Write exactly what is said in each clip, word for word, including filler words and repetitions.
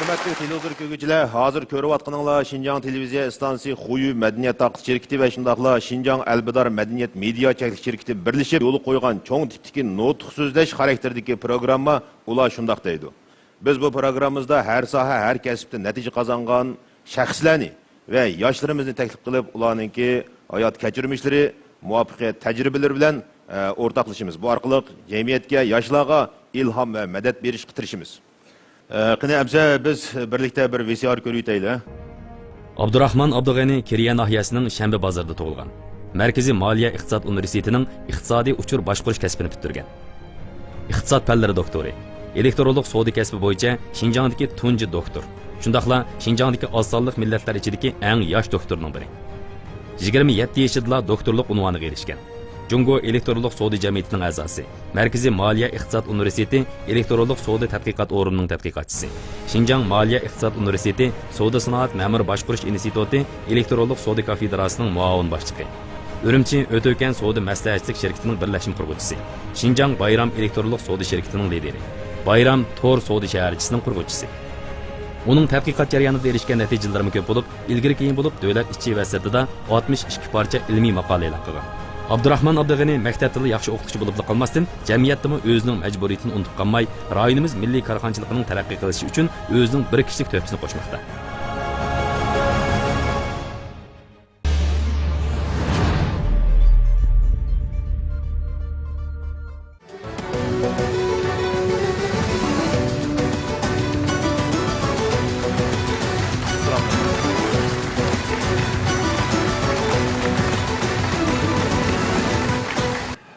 ھۆرمەتلىك تېلېۋىزور كۆرگۈچىلەر، ھازىر كۆرۈۋاتقىنىڭلار شىنجاڭ تېلېۋىزىيە ئىستانسىسى خۇيۈ مەدەنىيەت تارقىتىش شىركىتى ۋە شۇنداقلا شىنجاڭ ئەلبىدار مەدەنىيەت مېدىيا چەكلىك شىركىتى بىرلىشىپ يولغا قويغان چوڭ تىپتىكى نۇتۇق سۆزلەش خاراكتېرىدىكى پروگرامما ئۇلار شۇنداق دەيدۇ. بىز بۇ پروگراممىمىزدا ھەر ساھە، ھەر كەسىپتە نەتىجە قازانغان شەخسلەرنى ۋە ياشلىرىمىزنى تەكلىپ قىلىپ، ئۇلارنىڭكى ھايات كەچۈرمىشلىرى، مۇۋەپپەقىيەت تەجرىبىلىرى بىلەن، ئە، ئورتاقلىشىمىز. بۇ ئارقىلىق جەمئىيەتكە، ياشلارغا ئىلھام ۋە مەدەت بېرىشقا تىرىشىمىز. ئە، قېنى، ئەمسە بىز بىرلىكتە بىر ۋى سى ئار كۆرۈۋېتەيلى. ئابدۇراخمان ئابدۇغېنى كېرىيە ناھىيەسىنىڭ شەنبە بازىرىدا تۇغۇلغان. مەركىزىي مالىيە ئىقتىساد ئۇنىۋېرسىتېتىنىڭ ئىقتىسادىي ئۇچۇر باشقۇرۇش كەسپىنى پۈتتۈرگەن. ئىقتىساد پەنلىرى دوكتورى، ئېلېكترونلۇق سودا كەسپى بويىچە شىنجاڭدىكى تۇنجى دوكتور، شۇنداقلا شىنجاڭدىكى ئاز سانلىق مىللەتلەر ئىچىدىكى ئەڭ ياش دوكتورنىڭ بىرى. يىگىرمە يەتتە يېشىدىلا دوكتورلۇق ئۇنۋانىغا ئېرىشكەن. جۇڭگو ئېلېكترونلۇق سودا جەمئىيىتىنىڭ ئەزاسى، مەركىزىي مالىيە ئىقتىساد ئۇنىۋېرسىتېتى ئېلېكترونلۇق سودا تەتقىقات ئورنىنىڭ تەتقىقاتچىسى، شىنجاڭ مالىيە ئىقتىساد ئۇنىۋېرسىتېتى سودا سانائەت مەمۇرىي باشقۇرۇش ئىنستىتۇتى ئېلېكترونلۇق سودا كافېدراسىسىنىڭ مۇئاۋىن باشلىقى، ئۈرۈمچى ئۆتۈكەن سودا مەسلىھەتچىلىك شىركىتىنىڭ بىرلەشمە قۇرغۇچىسى، شىنجاڭ بايرام ئېلېكترونلۇق سودا شىركىتىنىڭ لىدىرى، بايرام تور سودا شەھەرچىسىنىڭ قۇرغۇچىسى. ئۇنىڭ تەتقىقات جەريانىدا ئېرىشكەن نەتىجىلىرىمۇ كۆپ بولۇپ، ئىلگىرى كېيىن بولۇپ دۆلەت ئىچى ۋە سىرتىدا ئاتمىش ئىككى پارچە ئىلمىي ماقالە ئېلان قىلغان. ئابدۇراخمان ئابدۇغېنى مەكتەپتىلا ياخشى ئوقۇتقۇچى بولۇپلا قالماستىن، جەمئىيەتتىمۇ ئۆزىنىڭ مەجبۇرىيىتىنى ئۇنتۇپ قالماي، رايونىمىز مىللىي كارخانىچىلىقىنىڭ تەرەققىي قىلىشى ئۈچۈن ئۆزىنىڭ بىر كىشىلىك تۆھپىسىنى قوشماقتا.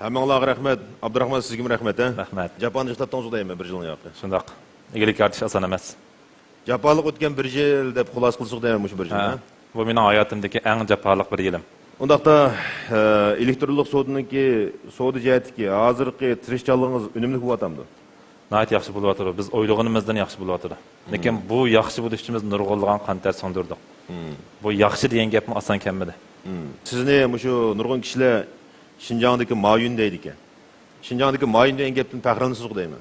ھەممىڭلارغا رەھمەت. ئابدۇراخمان، سىزگىمۇ رەھمەت، ھە؟ رەھمەت. جاپانى چىقتاتتىڭىز دەيمەن بىر يىلنىڭ ياقى. شۇنداق. ئىگىلىك يارىتىش ئاسان ئەمەس. جاپالىق ئۆتكەن بىر يىل دەپ خۇلاسە قىلساق دەيمەن مۇشۇ بىر يىلنى، ھە؟ بۇ مېنىڭ ھاياتىمدىكى ئەڭ جاپالىق بىر يىلىم. ئۇنداقتا، ئە، ئېلېكترونلۇق سودىنىڭكى سودا جەھەتتىكى ھازىرقى تىرىشچانلىقىڭىز ئۈنۈملۈك بولۇۋاتامدۇ؟ ناھايىتى ياخشى بولۇۋاتىدۇ. بىز ئويلىغىنىمىزدىن ياخشى بولۇۋاتىدۇ. لېكىن بۇ ياخشى بولۇش ئۈچۈن بىز نۇرغۇنلىغان قان تەر سىڭدۈردۇق. بۇ ياخشى دېگەن گەپمۇ ئاسان كەلمىدى. سىزنى مۇشۇ نۇرغۇن كىشىلەر شىنجاڭدىكى مايۈن دەيدىكەن. شىنجاڭدىكى مايۈن دېگەن گەپتىن پەخىرلىنىسىزغۇ دەيمەن.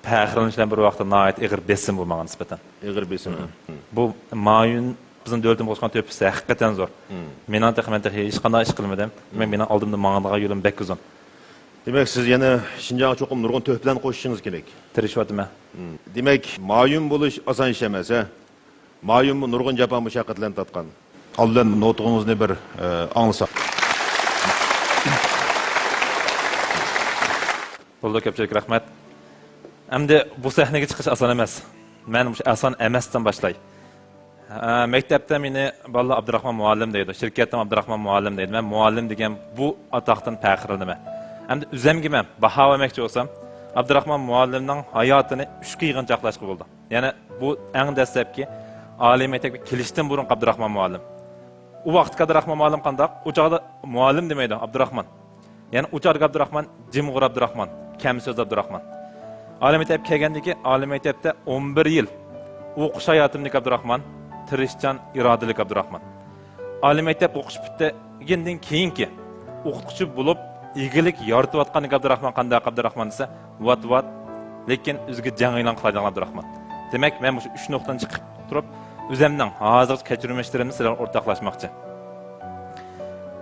پەخىرلىنىش بىلەن بىر ۋاقىتتا ناھايىتى ئېغىر بېسىم بۇ ماڭا نىسبەتەن. ئېغىر بېسىم. بۇ مايۈن بىزنىڭ دۆلىتىمىزگە قوشقان تۆھپىسى ھەقىقەتەن زور. مېنىڭ تېخى، مەن تېخى ھېچقانداق ئىش قىلمىدىم. دېمەك، مېنىڭ ئالدىمدا ماڭىدىغان يولۇم بەك ئۇزۇن. دېمەك، سىز يەنە شىنجاڭغا چوقۇم نۇرغۇن تۆھپىلەرنى قوشۇشىڭىز كېرەك. تىرىشىۋاتىمەن. دېمەك، مايۈن بولۇش ئاسان ئىش ئەمەس، ھە؟ مايۈنمۇ نۇرغۇن جاپا مۇشەققەتلەرنى تارتقان. ئالدىن نوتىڭىزنى بىر، ئە، ئاڭلىساق. بولدى، كۆپچىلىك رەھمەت. ئەمدى بۇ سەھنىگە چىقىش ئاسان ئەمەس. مەن مۇشۇ ئاسان ئەمەستىن باشلاي. ھە، مەكتەپتە مېنى بالىلار ئابدۇراخمان مۇئەللىم دەيدۇ، شىركەتتىمۇ ئابدۇراخمان مۇئەللىم دەيدۇ. مەن مۇئەللىم دېگەن بۇ ئاتاقتىن پەخىرلىنىمەن. ئەمدى ئۆزەمگە مەن باھا بەرمەكچى بولسام، ئابدۇراخمان مۇئەللىمنىڭ ھاياتىنى ئۈچ قىرغىن چاقلاشقا بولىدۇ. يەنى بۇ ئەڭ دەسلەپكى ئالىي مەكتەپكە كېلىشتىن بۇرۇنقى ئابدۇراخمان مۇئەللىم. ئۇ ۋاقىتتىكى ئابدۇراخمان مۇئەللىم قانداق؟ ئۇ چاغدا مۇئەللىم دېمەيدۇ، ئابدۇراخمان. يەنى ئۇ چاغدىكى ئابدۇراخمان جىمغۇر ئابدۇراخمان، كەم سۆز ئابدۇراخمان. ئالىي مەكتەپكە كەلگەندىن كېيىن، ئالىي مەكتەپتە ئون بىر يىل ئوقۇش ھاياتىمدىكى ئابدۇراخمان، تىرىشچان، ئىرادىلىك ئابدۇراخمان. ئالىي مەكتەپ ئوقۇش پۈتتۈرگەندىن كېيىنكى ئوقۇتقۇچى بولۇپ ئىگىلىك يارىتىۋاتقاندىكى ئابدۇراخمان قانداق ئابدۇراخمان دېسە، ۋات ۋات، لېكىن ئۆزىگە جەڭ ئېلان قىلايدىغان ئابدۇراخمان. دېمەك، مەن مۇشۇ ئۈچ نۇقتىدىن چىقىپ تۇرۇپ، ئۆزەمنىڭ ھازىرقى كەچۈرمىشلىرىمنى سىلەر بىلەن ئورتاقلاشماقچى.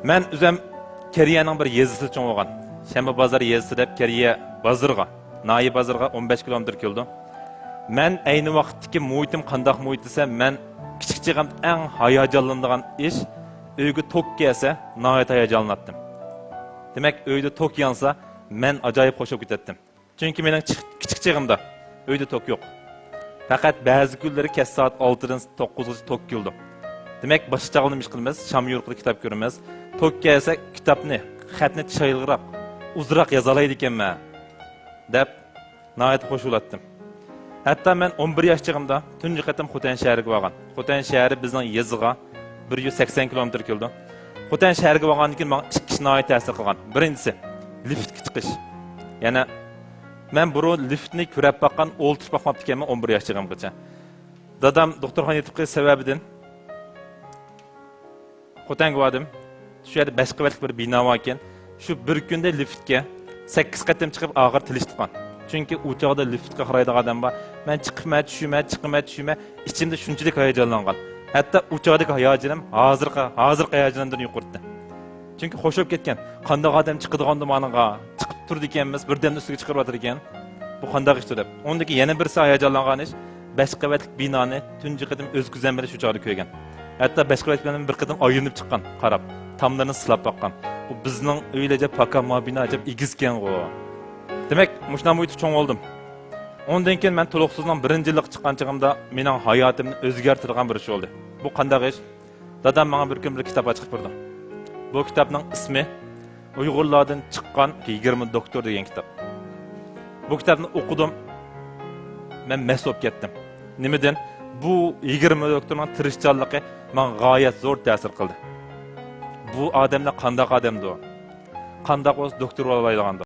مەن ئۆزەم كېرىيەنىڭ بىر يېزىسىدا چوڭ بولغان. شەنبە بازار يېزىسى دەپ كېرىيە بازىرىغا، ناھىيە بازىرىغا ئون بەش كىلومېتىر كېلىدۇ. مەن ئەينى ۋاقىتتىكى مۇھىتىم قانداق مۇھىت دېسە، مەن كىچىك چېغىمدا ئەڭ ھاياجانلىنىدىغان ئىش، ئۆيگە توك كەلسە، ناھايىتى ھاياجانلىناتتىم. دېمەك، ئۆيدە توك يانسا، مەن ئاجايىپ خۇش بولۇپ كېتەتتىم. چۈنكى مېنىڭ چىق-، كىچىك چېغىمدا ئۆيدە توك يوق. پەقەت بەزى كۈنلىرى كەچ سائەت ئالتىدىن توققۇزغىچە توك كېلىدۇ. دېمەك، باشقا چاغدا نېمە ئىش قىلىمىز؟ شام يورۇقىدا كىتاب كۆرىمىز. توك كەلسە، كىتابنى، خەتنى چىرايلىقراق، ئۇزۇنراق يازالايدىكەنمەن، دەپ ناھايىتى خۇش بولاتتىم. ھەتتا مەن ئون بىر ياش چېغىمدا تۇنجى قېتىم خوتەن شەھىرىگە بارغان. خوتەن شەھىرى بىزنىڭ يېزىغا بىر يۈز سەكسەن كىلومېتىر كېلىدۇ. خوتەن شەھىرىگە بارغاندىن كېيىن ماڭا ئىككى ئىش ناھايىتى تەسىر قىلغان. بىرىنچىسى، لىفتقا چىقىش. يەنە مەن بۇرۇن لىفتنى كۆرۈپ باققان، ئولتۇرۇپ باقماپتىكەنمەن ئون بىر ياش چېغىمغىچە. دادام دوختۇرخانىدا يېتىپ قېلىش سەۋەبىدىن خوتەنگە باردىم. شۇ يەردە بەش قەۋەتلىك بىر بىنا باركەن. شۇ بىر كۈندە لىفتكە سەككىز قېتىم چىقىپ، ئاخىرى تىلىشىپ تۇرغان. چۈنكى ئۇ چاغدا لىفتقا قارايدىغان ئادەم بار، مەن چىقىمەن، چۈشىمەن، چىقىمەن، چۈشىمەن. ئىچىمدە شۇنچىلىك ھاياجانلانغان. ھەتتا ئۇ چاغدىكى ھاياجىنىم ھازىرقى، ھازىرقى ھاياجىنىمدىن يۇقىرىدى. چۈنكى خوش بولۇپ كەتكەن. قانداق ئادەم چىقىدىغاندۇ مانىڭغا؟ چىقىپ تۇرىدىكەنمىز، بىردەمدىن ئۈستىگە چىقىرىۋاتىدىكەن. بۇ قانداق ئىشتۇ دەپ. ئۇندىن كېيىن يەنە بىرسى ھاياجانلانغان ئىش، بەش قەۋەتلىك بىنانى تۇنجى قېتىم ئۆز كۆزۈم بىلەن شۇ چاغدا كۆرگەن. ھەتتا بەش قەۋەتلىك بىنادىن بىر قېتىم ئايلىنىپ چىققان، قاراپ، تاملىرىنى سىلاپ باققان. بۇ بىزنىڭ ئۆيلەر ئەجەب پاكا، ما بىنا ئەجەب ئېگىزكەنغۇ. دېمەك، مۇشۇنداق مۇھىتتا چوڭ بولدۇم. ئۇندىن كېيىن مەن تولۇقسىزنىڭ بىرىنچى يىللىققا چىققان چېغىمدا مېنىڭ ھاياتىمنى ئۆزگەرتىدىغان بىر ئىش بولدى. بۇ قانداق ئىش؟ دادام ماڭا بىر كۈنى بىر كىتاب ئاچىقىپ بەردى. بۇ كىتابنىڭ ئىسمى «ئۇيغۇرلاردىن چىققان يىگىرمە دوكتور» دېگەن كىتاب. بۇ كىتابنى ئوقۇدۇم. مەن مەست بولۇپ كەتتىم. نېمىدىن؟ بۇ يىگىرمە دوكتورنىڭ تىرىشچانلىقى ماڭا غايەت زور تەسىر قىلدى. بۇ ئادەملەر قانداق ئادەمدۇ؟ قانداق بولسا دوكتور بولالايدىغاندۇ؟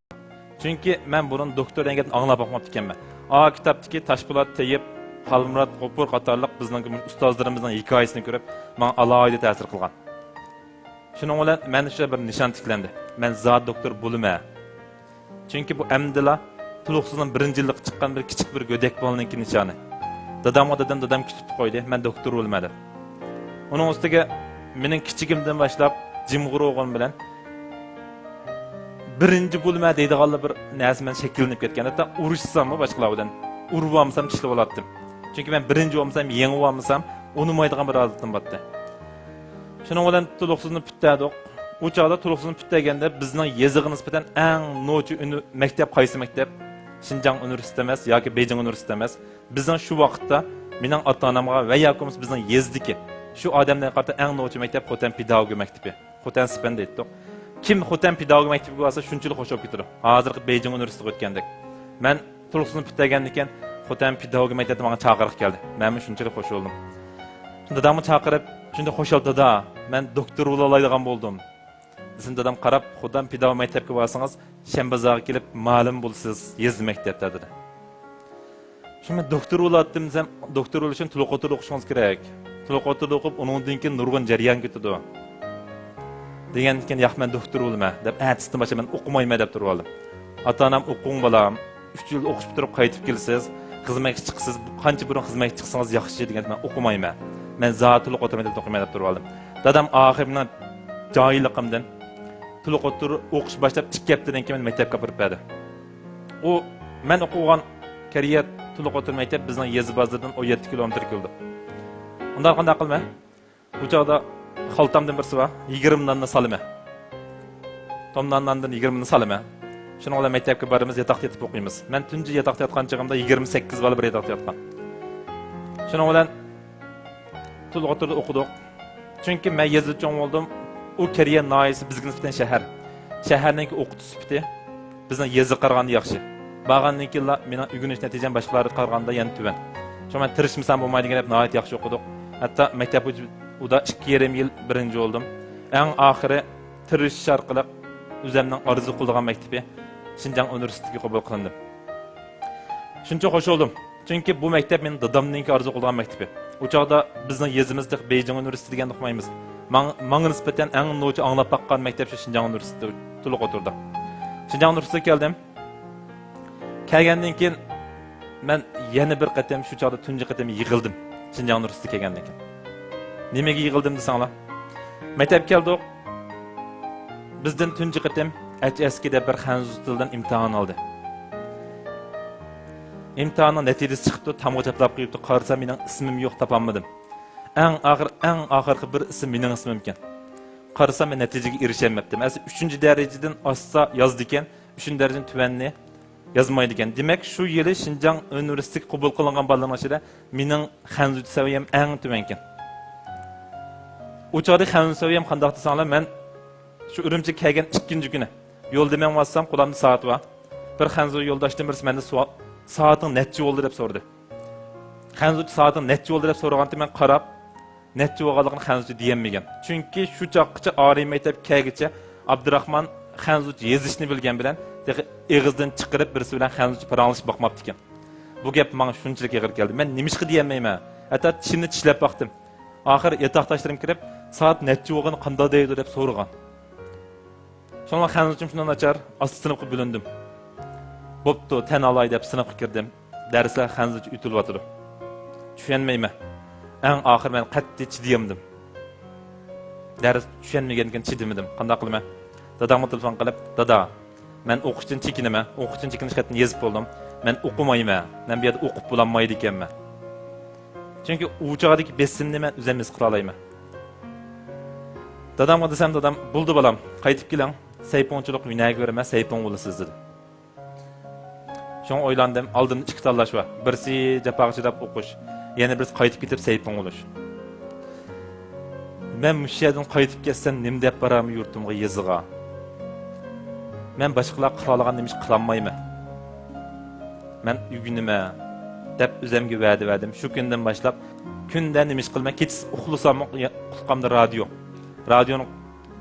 چۈنكى مەن بۇرۇن دوكتور دېگەن گەپنى ئاڭلاپ باقماپتىكەنمەن. ئا كىتابتىكى تاشپولات تېيىپ، خالمۇرات غوپۇر قاتارلىق بىزنىڭ ئۇستازلىرىمىزنىڭ ھېكايىسىنى كۆرۈپ، ماڭا ئالاھىدە تەسىر قىلغان. شۇنىڭ بىلەن مەن ئىچىدە بىر نىشان تىكلەندى. مەن زادى دوكتور بولىمەن. چۈنكى بۇ ئەمدىلا تولۇقسىزنىڭ بىرىنچى يىللىققا چىققان بىر كىچىك بىر گۆدەك بالىنىڭكى نىشانى. دادامغا دادام، دادام كۈتۈپ قويدى، مەن دوكتور بولىمەن دەپ. ئۇنىڭ ئۈستىگە مېنىڭ كىچىكىمدىن باشلاپ جىمغۇر بولغىنىم بىلەن بىرىنچى بولىمەن دەيدىغانلا بىر نەرسە مەن شەكىللىنىپ كەتكەن. ھەتتا ئۇرۇشساممۇ باشقىلار بىلەن، ئۇرۇۋالمىسام چىشلىۋالاتتىم. چۈنكى مەن بىرىنچى بولمىسام، يېڭىۋالمىسام، ئۇنىمايدىغان بىر ھالىتىم بارتتى. شۇنىڭ بىلەن تولۇقسىزنى پۈتتۈردۇق. ئۇ چاغدا تولۇقسىزنى پۈتتۈرگەندە بىزنىڭ يېزىغا نىسبەتەن ئەڭ نوچى ئۈنى-، مەكتەپ قايسى مەكتەپ؟ شىنجاڭ ئۇنىۋېرسىتېتى ئەمەس ياكى بېيجىڭ ئۇنىۋېرسىتېتى ئەمەس. بىزنىڭ شۇ ۋاقىتتا مېنىڭ ئاتا-ئانامغا ۋە ياكى بولمىسا بىزنىڭ يېزىدىكى شۇ ئادەملەرگە قارىتا ئەڭ نوچى مەكتەپ خوتەن پېداگوگىكا مەكتىپى. خوتەن سىپەن دەيتتۇق. كىم خوتەن پېداگوگىكا مەكتىپىگە بارسا شۇنچىلىك خوش بولۇپ كېتىدۇ. ھازىرقى بېيجىڭ ئۇنىۋېرسىتېتىغا ئۆتكەندەك. مەن تولۇقسىزنى پۈتتۈرگەندىكىن خوتەن پېداگوگىكا مەكتەپتىن ماڭا چاقىرىق كەلدى. مەنمۇ شۇنچىلىك خوش بولدۇم. دادامغا چاقىرىپ، شۇنداق خۇشال دادا، مەن دوكتور بولالايدىغان بولدۇم. دېسەم، دادام قاراپ، خوتەن پېداگوگىكا مەكتەپكە بارسىڭىز، شەنبازارغا كېلىپ مۇئەللىم بولىسىز، يېزا مەكتەپتە، دېدى. شۇ مەن دوكتور بولاتتىم دېسەم، دوكتور بولۇش ئۈچۈن تولۇق ئوتتۇرىدا ئوقۇشىڭىز كېرەك. تولۇق ئوتتۇرىدا ئوقۇپ، ئۇنىڭدىن كېيىن نۇرغۇن جەريان كېتىدۇ. دېگەندىكىن، ياق، مەن دوكتور بولىمەن دەپ، ئەتىسىدىن باشلاپ مەن ئوقۇمايمەن دەپ تۇرۇۋالدىم. ئاتا-ئانام، ئوقۇڭ بالام، ئۈچ يىل ئوقۇش پۈتتۈرۈپ قايتىپ كېلىسىز، خىزمەتكە چىقىسىز، قانچە بۇرۇن خىزمەتكە چىقسىڭىز ياخشى، دېگەندە مەن ئوقۇمايمەن. مەن زادى تولۇق ئوتتۇرا مەكتەپتە ئوقۇيمەن دەپ تۇرۇۋالدىم. دادام ئاخىرى مېنىڭ جاھىللىقىمدىن، تولۇق ئوتتۇرا ئوقۇش باشلاپ ئىككى ھەپتىدىن كېيىن مېنى مەكتەپكە ئاپىرىپ بەردى. ئۇ، مەن ئوقۇغان كەرىيەت تولۇق ئوتتۇرا مەكتەپ بىزنىڭ يېزا بازىرىدىن ئون يەتتە كىلومېتىر كېلىدۇ. ئۇنداق قانداق قىلىمەن؟ بۇ چاغدا خالتامدىن بىرسى بار، يىگىرمە ناننى سالىمەن. تومنان ناندىن يىگىرمىنى سالىمەن. شۇنىڭ بىلەن مەكتەپكە بارىمىز، ياتاقتا يېتىپ ئوقۇيمىز. مەن تۇنجى ياتاقتا ياتقان چېغىمدا يىگىرمە سەككىز بالا بىر ياتاقتا ياتقان. شۇنىڭ بىلەن تولۇق ئوتتۇرىدا ئوقۇدۇق. چۈنكى مەن يېزىدا چوڭ بولدۇم. ئۇ كېرىيە ناھىيەسى بىزگە نىسبەتەن شەھەر. شەھەرنىڭكى ئوقۇتۇش سۈپىتى بىزنىڭ يېزىغا قارىغاندا ياخشى. بارغاندىن كېيىنلا مېنىڭ ئۆگىنىش نەتىجەم باشقىلارغا قارىغاندا يەنە تۆۋەن. شۇڭا مەن تىرىشمىسام بولمايدىغان گەپ، ناھايىتى ياخشى ئوقۇدۇق. ھەتتا مەكتەپ ھوجىدا ئىككى يېرىم يىل بىرىنچى بولدۇم. ئەڭ ئاخىرى تىرىشىش ئارقىلىق ئۆزۈمنىڭ ئارزۇ قىلىدىغان مەكتىپى شىنجاڭ ئۇنىۋېرسىتېتىگە قوبۇل قىلىندىم. شۇنچە خوش بولدۇم. چۈنكى بۇ مەكتەپ مېنىڭ دادامنىڭكى ئارزۇ قىلىدىغان مەكتىپى. ئۇ چاغدا بىزنىڭ يېزىمىز تېخى بېيجىڭ ئۇنىۋېرسىتېتى دېگەننى ئۇقمايمىز. ماڭ-، ماڭا نىسبەتەن ئەڭ نوچى ئاڭلاپ باققان مەكتەپ شۇ شىنجاڭ ئۇنىۋېرسىتېتى تولۇق ئوتتۇرىدا. شىنجاڭ ئۇنىۋېرسىتېتىگە كەلدىم. كەلگەندىن كېيىن مەن يەنە بىر قېتىم، شۇ چاغدا تۇنجى قېتىم يىغلىدىم، شىنجاڭ ئۇنىۋېرسىتېتىگە كەلگەندىن كېيىن. نېمىگە يىغلىدىم دېسەڭلار، مەكتەپكە كەلدۇق. بىزدىن تۇنجى قېتىم ئەچ ئەس كې دەپ بىر خەنزۇ تىلىدىن ئىمتىھان ئالدى. ئىمتىھاننىڭ نەتىجىسى چىقىپتۇ، تامغا چاپلاپ قويۇپتۇ، قارىسام مېنىڭ ئىسمىم يوق، تاپالمىدىم. ئەڭ ئاخىر، ئەڭ ئاخىرقى بىر ئىسىم مېنىڭ ئىسمىمكەن. قارىسام مەن نەتىجىگە ئېرىشەلمەپتىم. ئەسلى ئۈچىنچى دەرىجىدىن ئاستا يازىدىكەن، ئۈچىنچى دەرىجىدىن تۆۋەننى يازمايدىكەن. دېمەك، شۇ يىلى شىنجاڭ ئۇنىۋېرسىتېتىگە قوبۇل قىلىنغان بالىلارنىڭ ئىچىدە مېنىڭ خەنزۇچە سەۋىيەم ئەڭ تۆۋەنكەن. ئۇ چاغدىكى خەنزۇ سەۋىيەم قانداق دېسەڭلار، مەن شۇ ئۈرۈمچىگە كەلگەن ئىككىنچى كۈنى يولدا مەڭۋاتسام، قولۇمدا سائەت بار. بىر خەنزۇ يولداشتىن بىرسى مەندىن سوئال، «سائىتىڭ نەچچە بولدى؟» دەپ سورىدى. خەنزۇچە «سائىتىڭ نەچچە بولدى؟» دەپ سورىغانتى، مەن قاراپ، نەچچە بولغانلىقىنى خەنزۇچە دېيەلمىگەن. چۈنكى شۇ چاغقىچە ئالىي مەكتەپكە كەلگىچە ئابدۇراخمان خەنزۇچە يېزىشنى بىلگەن بىلەن تېخى ئېغىزدىن چىقىرىپ بىرسى بىلەن خەنزۇچە پاراڭلىشىپ باقماپتىكەن. بۇ گەپ ماڭا شۇنچىلىك ئېغىر كەلدى. مەن نېمىشقا دېيەلمەيمەن؟ ھەتتا چىشىمنى چىشلەپ باقتىم. ئاخىر ياتاقداشلىرىم كىرىپ، «سائەت نەچچە بولغىنى قانداق دەيدۇ؟» دەپ سورىغان. شۇڭا خەنزۇچىم شۇنداق ناچار، ئاستا سىنىپقا بۆلۈندۈم. بوپتۇ، تەن ئالاي دەپ سىنىپقا كىردىم. دەرسلەر خەنزۇچە ئۆتۈلۈۋاتىدۇ. چۈشەنمەيمەن. ئەڭ ئاخىرى مەن قەتئىي چىدىيالمىدىم. دەرس چۈشەنمىگەندىكىن چىدىمىدىم. قانداق قىلىمەن؟ دادامغا تېلېفون قىلىپ، دادا، مەن ئوقۇشتىن چېكىنىمەن، ئوقۇشتىن چېكىنىش خېتىنى يېزىپ بولدۇم. مەن ئوقۇمايمەن، مەن بۇ يەردە ئوقۇپ بولالمايدىكەنمەن. چۈنكى ئۇ چاغدىكى بېسىمنى مەن ئۆزۈم ھېس قىلالايمەن. دادامغا دېسەم، دادام، بولدى بالام، قايتىپ كېلىڭ، سەيپۇڭچىلىق ھۈنەرگە بېرىمەن، سەيپۇڭ بولىسىز، دېدى. شۇڭا ئويلاندىم، ئالدىمدا ئىككى تاللاش بار. بىرسى جاپاغا چىداپ ئوقۇش، يەنە بىرسى قايتىپ كېتىپ سەيپۇڭ بولۇش. مەن مۇشۇ يەردىن قايتىپ كەتسەم، نېمە دەپ بارارمەن يۇرتۇمغا، يېزىغا؟ مەن باشقىلار قىلالىغان نېمە ئىش قىلالمايمەن. مەن ئۆگىنىمەن، دەپ ئۆزۈمگە ۋەدە بەردىم. شۇ كۈندىن باشلاپ كۈندە نېمە ئىش قىلىمەن، كېچىسى ئۇخلىساممۇ قۇلىقىمدا رادىيو. رادىيونى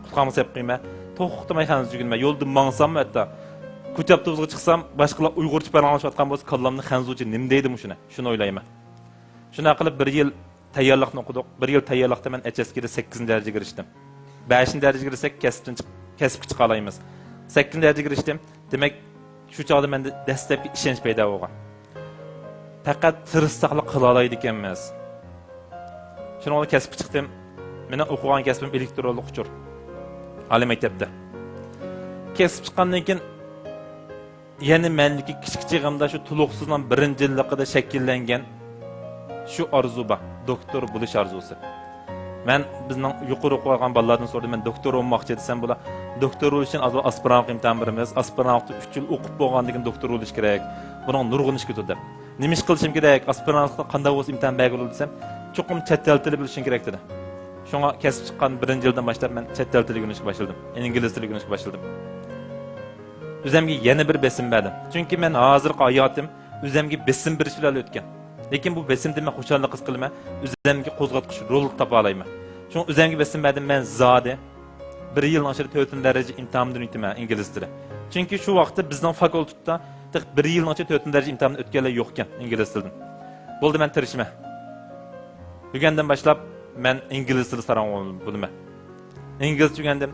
قۇلىقىمغا سېلىپ قويىمەن. توختىماي خەنزۇچە ئۆگىنىمەن. يولدا ماڭساممۇ ھەتتا، كوچا ئاپتوبۇسىغا چىقسام، باشقىلار ئۇيغۇرچە پاراڭلىشىۋاتقان بولسا، كاللامدا خەنزۇچە نېمە دەيدۇ مۇشۇنى؟ شۇنى ئويلايمەن. شۇنداق قىلىپ بىر يىل تەييارلىقنى ئوقۇدۇق. بىر يىل تەييارلىقتا مەن ئەچ ئەس كېدا سەككىزىنچى دەرىجىگە ئېرىشتىم. بەشىنچى دەرىجىگە كىرسەك، كەسىپتىن چىق-، كەسىپكە چىقالايمىز. سەككىزىنچى دەرىجىگە ئېرىشتىم. دېمەك، شۇ چاغدا مەندە دەسلەپكى ئىشەنچ پەيدا بولغان. پەقەت تىرىشساقلا قىلالايدىكەنمىز. شۇنىڭ بىلەن كەسىپكە چىقتىم. مېنىڭ ئوقۇغان كەسپىم ئېلېكترونلۇق ئۇچۇر. ئالىي مەكتەپتە. كەسىپ چىققاندىن كېيىن يەنە مەندىكى كىچىك چېغىمدا شۇ تولۇقسىزنىڭ بىرىنچى يىللىقىدا شەكىللەنگەن شۇ ئارزۇ بار، دوكتور بولۇش ئارزۇسى. مەن بىزنىڭ يۇقىرى ئوقۇۋالغان بالىلاردىن سورىدىم، مەن دوكتور بولماقچى دېسەم، بۇلار دوكتور بولۇش ئۈچۈن ئاۋۋال ئاسپىرانتلىق ئىمتىھان بېرىمىز، ئاسپىرانتلىقتا ئۈچ يىل ئوقۇپ بولغاندىن كېيىن دوكتور بولۇش كېرەك. بۇنىڭغا نۇرغۇن ئىش كېتىدۇ دەپ. نېمە ئىش قىلىشىم كېرەك؟ ئاسپىرانتلىقتا قانداق بولسا ئىمتىھان بەرگىلى بولىدۇ دېسەم، چوقۇم چەت ئەل تىلى بىلىشىڭ كېرەك دېدى. شۇڭا كەسىپ چىققان بىرىنچى يىلدىن باشلاپ مەن چەت ئەل تىلى ئۆگىنىشكە باشلىدىم. ئىنگلىز تىلى ئۆگىنىشكە باشلىدىم. ئۆزۈمگە يەنە بىر بېسىم بەردىم. چۈنكى مەن ھازىرقى ھاياتىم ئۆزۈمگە بېسىم بېرىش بىلەن ئۆتكەن. لېكىن بۇ بېسىمدىن مەن خۇشاللىق ھېس قىلىمەن، ئۆزۈمگە قوزغاتقۇچ رول تاپالايمەن. شۇڭا ئۆزۈمگە بېسىم بەردىم، مەن زادى بىر يىلنىڭ ئىچىدە تۆتىنچى دەرىجە ئىمتىھانىمدىن ئۆتىمەن ئىنگلىز تىلى. چۈنكى شۇ ۋاقىتتا بىزنىڭ فاكۇلتېتتا تېخى بىر يىلنىڭ ئىچىدە تۆتىنچى دەرىجە ئىمتىھانىنى ئۆتكەنلەر يوقكەن ئىنگلىز تىلىدىن. بولدى، مەن تىرىشىمەن. بۈگۈندىن باشلاپ مەن ئىنگلىز تىلى ساراڭ بولىمەن. ئىنگلىزچە ئۆگەندىم.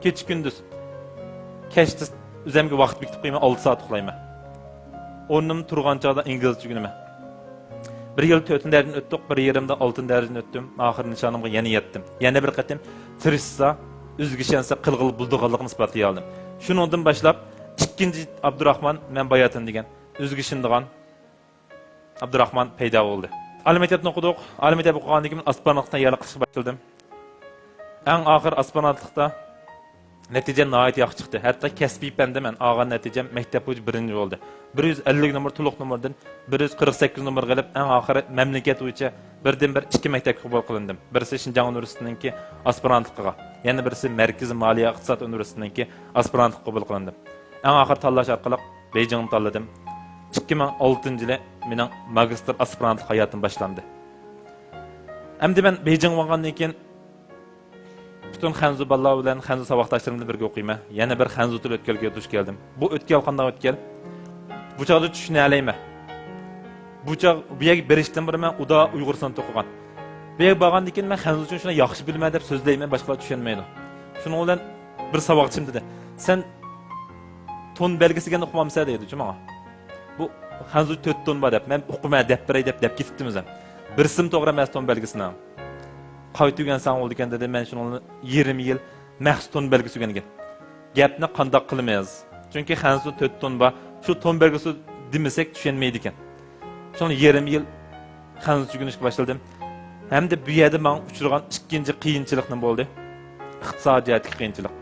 كېچە كۈندۈز. كەچتە ئۆزۈمگە ۋاقىت بېكىتىپ قويىمەن، ئالتە سائەت ئۇخلايمەن. ئورنۇمدا تۇرغان چاغدا ئىنگلىزچە ئۆگىنىمەن. بىر يىل تۆتىنچى دەرىجىنى ئۆتتۇق، بىر يېرىمدا ئالتىنچى دەرىجىنى ئۆتتۈم. ئاخىر نىشانىمغا يەنە يەتتىم. يەنە بىر قېتىم تىرىشسا، ئۆزىگە ئىشەنسە قىلغىلى بولىدىغانلىقىنى ئىسپاتلىيالىدىم. شۇنىڭدىن باشلاپ ئىككىنچى ئابدۇراخمان، مەن باياتىن دېگەن، ئۆزىگە ئىشىنىدىغان ئابدۇراخمان پەيدا بولدى. ئالىي مەكتەپنى ئوقۇدۇق. ئالىي مەكتەپ ئوقۇغاندىن كېيىن ئاسپىرانتلىققا تەييارلىق قىلىشقا باشلىدىم. ئەڭ ئاخىر ئاسپىرانتلىقتا نەتىجەم ناھايىتى ياخشى چىقتى. ھەتتا كەسپىي پەندە مەن ئالغان نەتىجەم مەكتەپ بويىچە بىرىنچى بولدى. بىر يۈز ئەللىك نومۇر، تولۇق نومۇردىن بىر يۈز قىرىق سەككىز نومۇرغا ئېلىپ، ئەڭ ئاخىرى مەملىكەت بويىچە بىردىنبىر ئىككى مەكتەپكە قوبۇل قىلىندىم. بىرسى شىنجاڭ ئۇنىۋېرسىتېتىنىڭكى ئاسپىرانتلىقىغا، يەنە بىرسى مەركىزىي مالىيە ئىقتىساد ئۇنىۋېرسىتېتىنىڭكى ئاسپىرانتلىقىغا قوبۇل قىلىندىم. ئەڭ ئاخىرى تاللاش ئارقىلىق بېيجىڭنى تاللىدىم. ئىككى مىڭ ئالتىنچى يىلى مېنىڭ ماگىستىر ئاسپىرانتلىق ھاياتىم باشلاندى. ئەمدى مەن بېيجىڭغا بارغاندىن كېيىن پۈتۈن خەنزۇ بالىلار بىلەن خەنزۇ ساۋاقداشلىرىم بىلەن بىرگە ئوقۇيمەن. يەنە بىر خەنزۇ تىل ئۆتكەلگە دۇچ كەلدىم. بۇ ئۆتكەل قانداق ئۆتكەل؟ بۇ چاغدا چۈشىنەلەيمەن. بۇ چاغ، بۇ يەرگە بېرىشتىن بۇرۇن مەن ئۇدا ئۇيغۇرىستاندا ئوقۇغان. بۇ يەرگە بارغاندىن كېيىن مەن خەنزۇچىنى شۇنداق ياخشى بىلىمەن دەپ سۆزلەيمەن، باشقىلار چۈشەنمەيدۇ. شۇنىڭ بىلەن بىر ساۋاقدىشىم دېدى، سەن تون بەلگىسى دېگەننى ئۇقمامسەن دەيدۇچۇ ماڭا. بۇ خەنزۇ تۆت تون بار دەپ، مەن ئۇقىمەن دەپ بېرەي دەپ، دەپ كېتىپتىم ئۆزۈم. بىرسىمۇ توغرا ئەمەس تون بەلگىسىنىڭ. قايتا ئۆگەنسەڭ بولىدىكەن دېدى، مەن شۇنىڭ يېرىم يىل مەخسۇس تون بەلگىسى ئۆگەنگەن. گەپنى قانداق قىلىمىز؟ چۈنكى خەنزۇ تۆت تون بار، شۇ تون بەلگىسى دېمىسەك چۈشەنمەيدىكەن. شۇڭا يېرىم يىل خەنزۇچە ئۆگىنىشكە باشلىدىم. ھەمدە بۇ يەردە ماڭا ئۇچرىغان ئىككىنچى قىيىنچىلىق نېمە بولدى؟ ئىقتىسادىي جەھەتتىكى قىيىنچىلىق.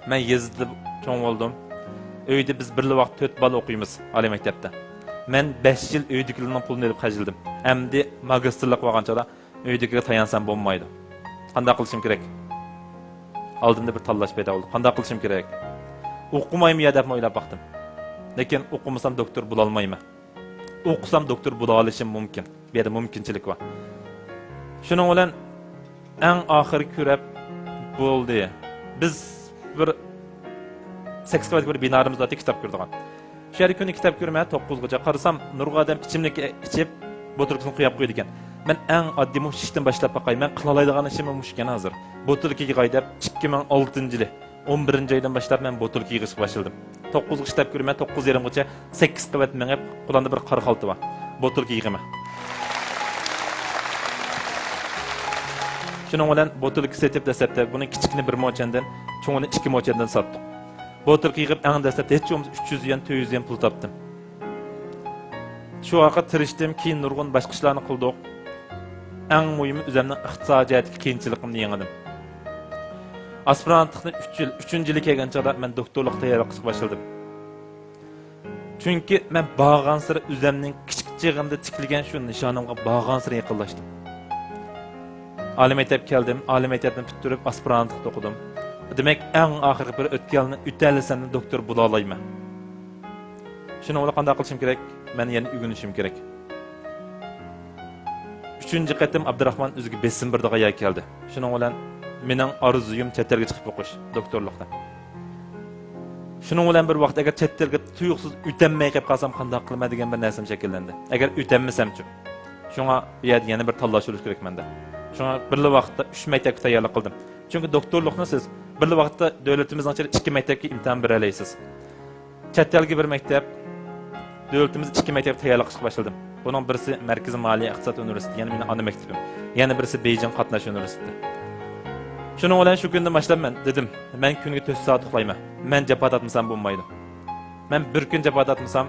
مەن يېزىدا چوڭ بولدۇم. ئۆيدە بىز بىرلا ۋاقىت تۆت بالا ئوقۇيمىز ئالىي مەكتەپتە. مەن بەش يىل ئۆيدىكىلەرنىڭ پۇلىنى ئېلىپ خەجلىدىم. ئەمدى ماگىستىرلىققا بارغان چاغدا ئۆيدىكىگە تايانسام بولمايدۇ. قانداق قىلىشىم كېرەك؟ ئالدىمدا بىر تاللاش پەيدا بولدى. قانداق قىلىشىم كېرەك؟ ئوقۇمايمۇ يا دەپمۇ ئويلاپ باقتىم. لېكىن ئوقۇمىسام دوكتور بولالمايمەن. ئوقۇسام دوكتور بولالىشىم مۇمكىن. بۇ يەردە مۇمكىنچىلىك بار. شۇنىڭ بىلەن ئەڭ ئاخىرى كۆرۈپ بولدى. بىز بىر سەككىز قەۋەتلىك بىر بىنامىز بار، كىتاب كۆرىدىغان. شۇ يەردە كۈندە كىتاب كۆرىمەن، توققۇزغىچە. قارىسام، نۇرغۇن ئادەم ئىچىملىك ئىچىپ، بوتۇلكىسىنى قويۇپ قويىدىكەن. مەن ئەڭ ئاددىي مۇشۇ ئىشتىن باشلاپ باقاي. مەن قىلالايدىغان ئىشىم مۇشۇكەن ھازىر. بوتۇلكا يىغاي دەپ، ئىككى مىڭ ئالتىنچى يىلى، ئون بىرىنچى ئايدىن باشلاپ مەن بوتۇلكا يىغىشقا باشلىدىم. توققۇزغىچە دەپ كۆرىمەن، توققۇز يېرىمغىچە سەككىز قەۋەت مېڭىپ، قولۇمدا بىر قارا خالتا بار. بوتۇلكا يىغىمەن. شۇنىڭ بىلەن بوتۇلكا سېتىپ، دەسلەپتە بۇنىڭ كىچىكىنى بىر موچەندىن، چوڭىنى ئىككى موچەندىن ساتتۇق. بوتۇلكا يىغىپ، ئەڭ دەسلەپتە ھېچ بولمىسا ئۈچ يۈز يۈەن، تۆت يۈز يۈەن پۇل تاپتىم. شۇ ۋاقىت تىرىشتىم، كېيىن نۇرغۇن باشقا ئىشلارنى قىلدۇق. ئەڭ مۇھىمى، ئۆزۈمنىڭ ئىقتىسادىي جەھەتتىكى قىيىنچىلىقىمنى يېڭىدىم. ئاسپىرانتلىقنى ئۈچ يىل، ئۈچىنچى يىلى كەلگەن چاغدا مەن دوكتورلۇققا تەييارلىق قىلىشقا باشلىدىم. چۈنكى مەن بارغانسېرى ئۆزۈمنىڭ كىچىك چېغىمدا تىكلىگەن شۇ نىشانىمغا بارغانسېرى يېقىنلاشتىم. ئالىي مەكتەپكە كەلدىم، ئالىي مەكتەپنى پۈتتۈرۈپ، ئاسپىرانتلىقتا ئوقۇدۇم. دېمەك، ئەڭ ئاخىرقى بىر ئۆتكەلنى ئۆتەلىسەملا دوكتور بولالايمەن. شۇنىڭ بىلەن قانداق قىلىشىم كېرەك؟ مەن يەنە ئۆگىنىشىم كېرەك. ئۈچىنچى قېتىم ئابدۇراخمان ئۆزىگە بېسىم بېرىدىغان يەرگە كەلدى. شۇنىڭ بىلەن مېنىڭ ئارزۇيۇم چەت ئەلگە چىقىپ ئوقۇش، دوكتورلۇقتا. شۇنىڭ بىلەن بىر ۋاقىت، ئەگەر چەت ئەلگە تۇيۇقسىز ئۆتەلمەي قېلىپ قالسام، قانداق قىلىمەن دېگەن بىر نەرسەم شەكىللەندى. ئەگەر ئۆتەلمىسەمچۇ؟ شۇڭا بۇ يەردە يەنە بىر تاللاش بولۇشى كېرەك مەندە. شۇڭا بىرلا ۋاقىتتا ئۈچ مەكتەپكە تەييارلىق قىلدىم. چۈنكى دوكتورلۇقنى سىز بىرلا ۋاقىتتا دۆلىتىمىزنىڭ ئىچىدە ئىككى مەكتەپكە ئىمتىھان بېرەلەيسىز. چەت ئەلگە بىر مەكتەپ، دۆلىتىمىزدە ئىككى مەكتەپكە تەييارلىق قىلىشقا باشلىدىم. بۇنىڭ بىرسى مەركىزىي مالىيە ئىقتىساد ئۇنىۋېرسىتېتى، يەنى مېنىڭ ئانا مەكتىپىم. يەنە بىرسى بېيجىڭ قاتناش ئۇنىۋېرسىتېتى. شۇنىڭ بىلەن شۇ كۈندىن باشلاپ مەن دېدىم، مەن كۈنىگە تۆت سائەت ئۇخلايمەن. مەن جاپا تارتمىسام بولمايدۇ. مەن بىر كۈن جاپا تارتمىسام،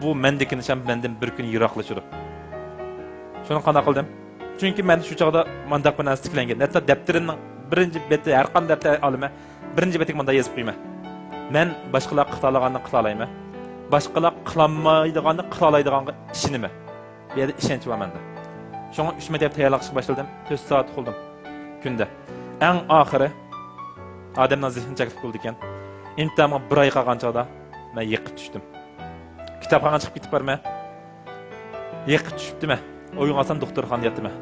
بۇ مەندىكى نىشان مەندىن بىر كۈن يىراقلىشىدۇ. شۇنى قانداق قىلدىم؟ چۈنكى مەن شۇ چاغدا مانداق بىر نەرسە تىكلەنگەن. ھەتتا دەپتىرىمنىڭ بىرىنچى بېتى، ھەرقانداق دەپتەر ئالىمەن، بىرىنچى بېتىگە مۇنداق يېزىپ قويىمەن. مەن باشقىلار قىلالايدىغاننى قىلالايمەن. باشقىلار قىلالمايدىغاننى قىلالايدىغانغا ئىشىنىمەن. بۇ يەردە ئىشەنچ بار مەندە. شۇڭا ئۈچ مەكتەپ تەييارلىق قىلىشقا باشلىدىم. تۆت سائەت ئۇخلىدىم كۈندە. ئەڭ ئاخىرى ئادەمنىڭ زېھنى چەكلىك بولىدىكەن. ئىمتىھانغا بىر ئاي قالغان چاغدا مەن يىقىپ چۈشتۈم. كىتابخانىغا چىقىپ كېتىپ بارىمەن. يىقىپ چۈشۈپتىمەن. ئويغانسام دوختۇرخانىدا ياتىمەن.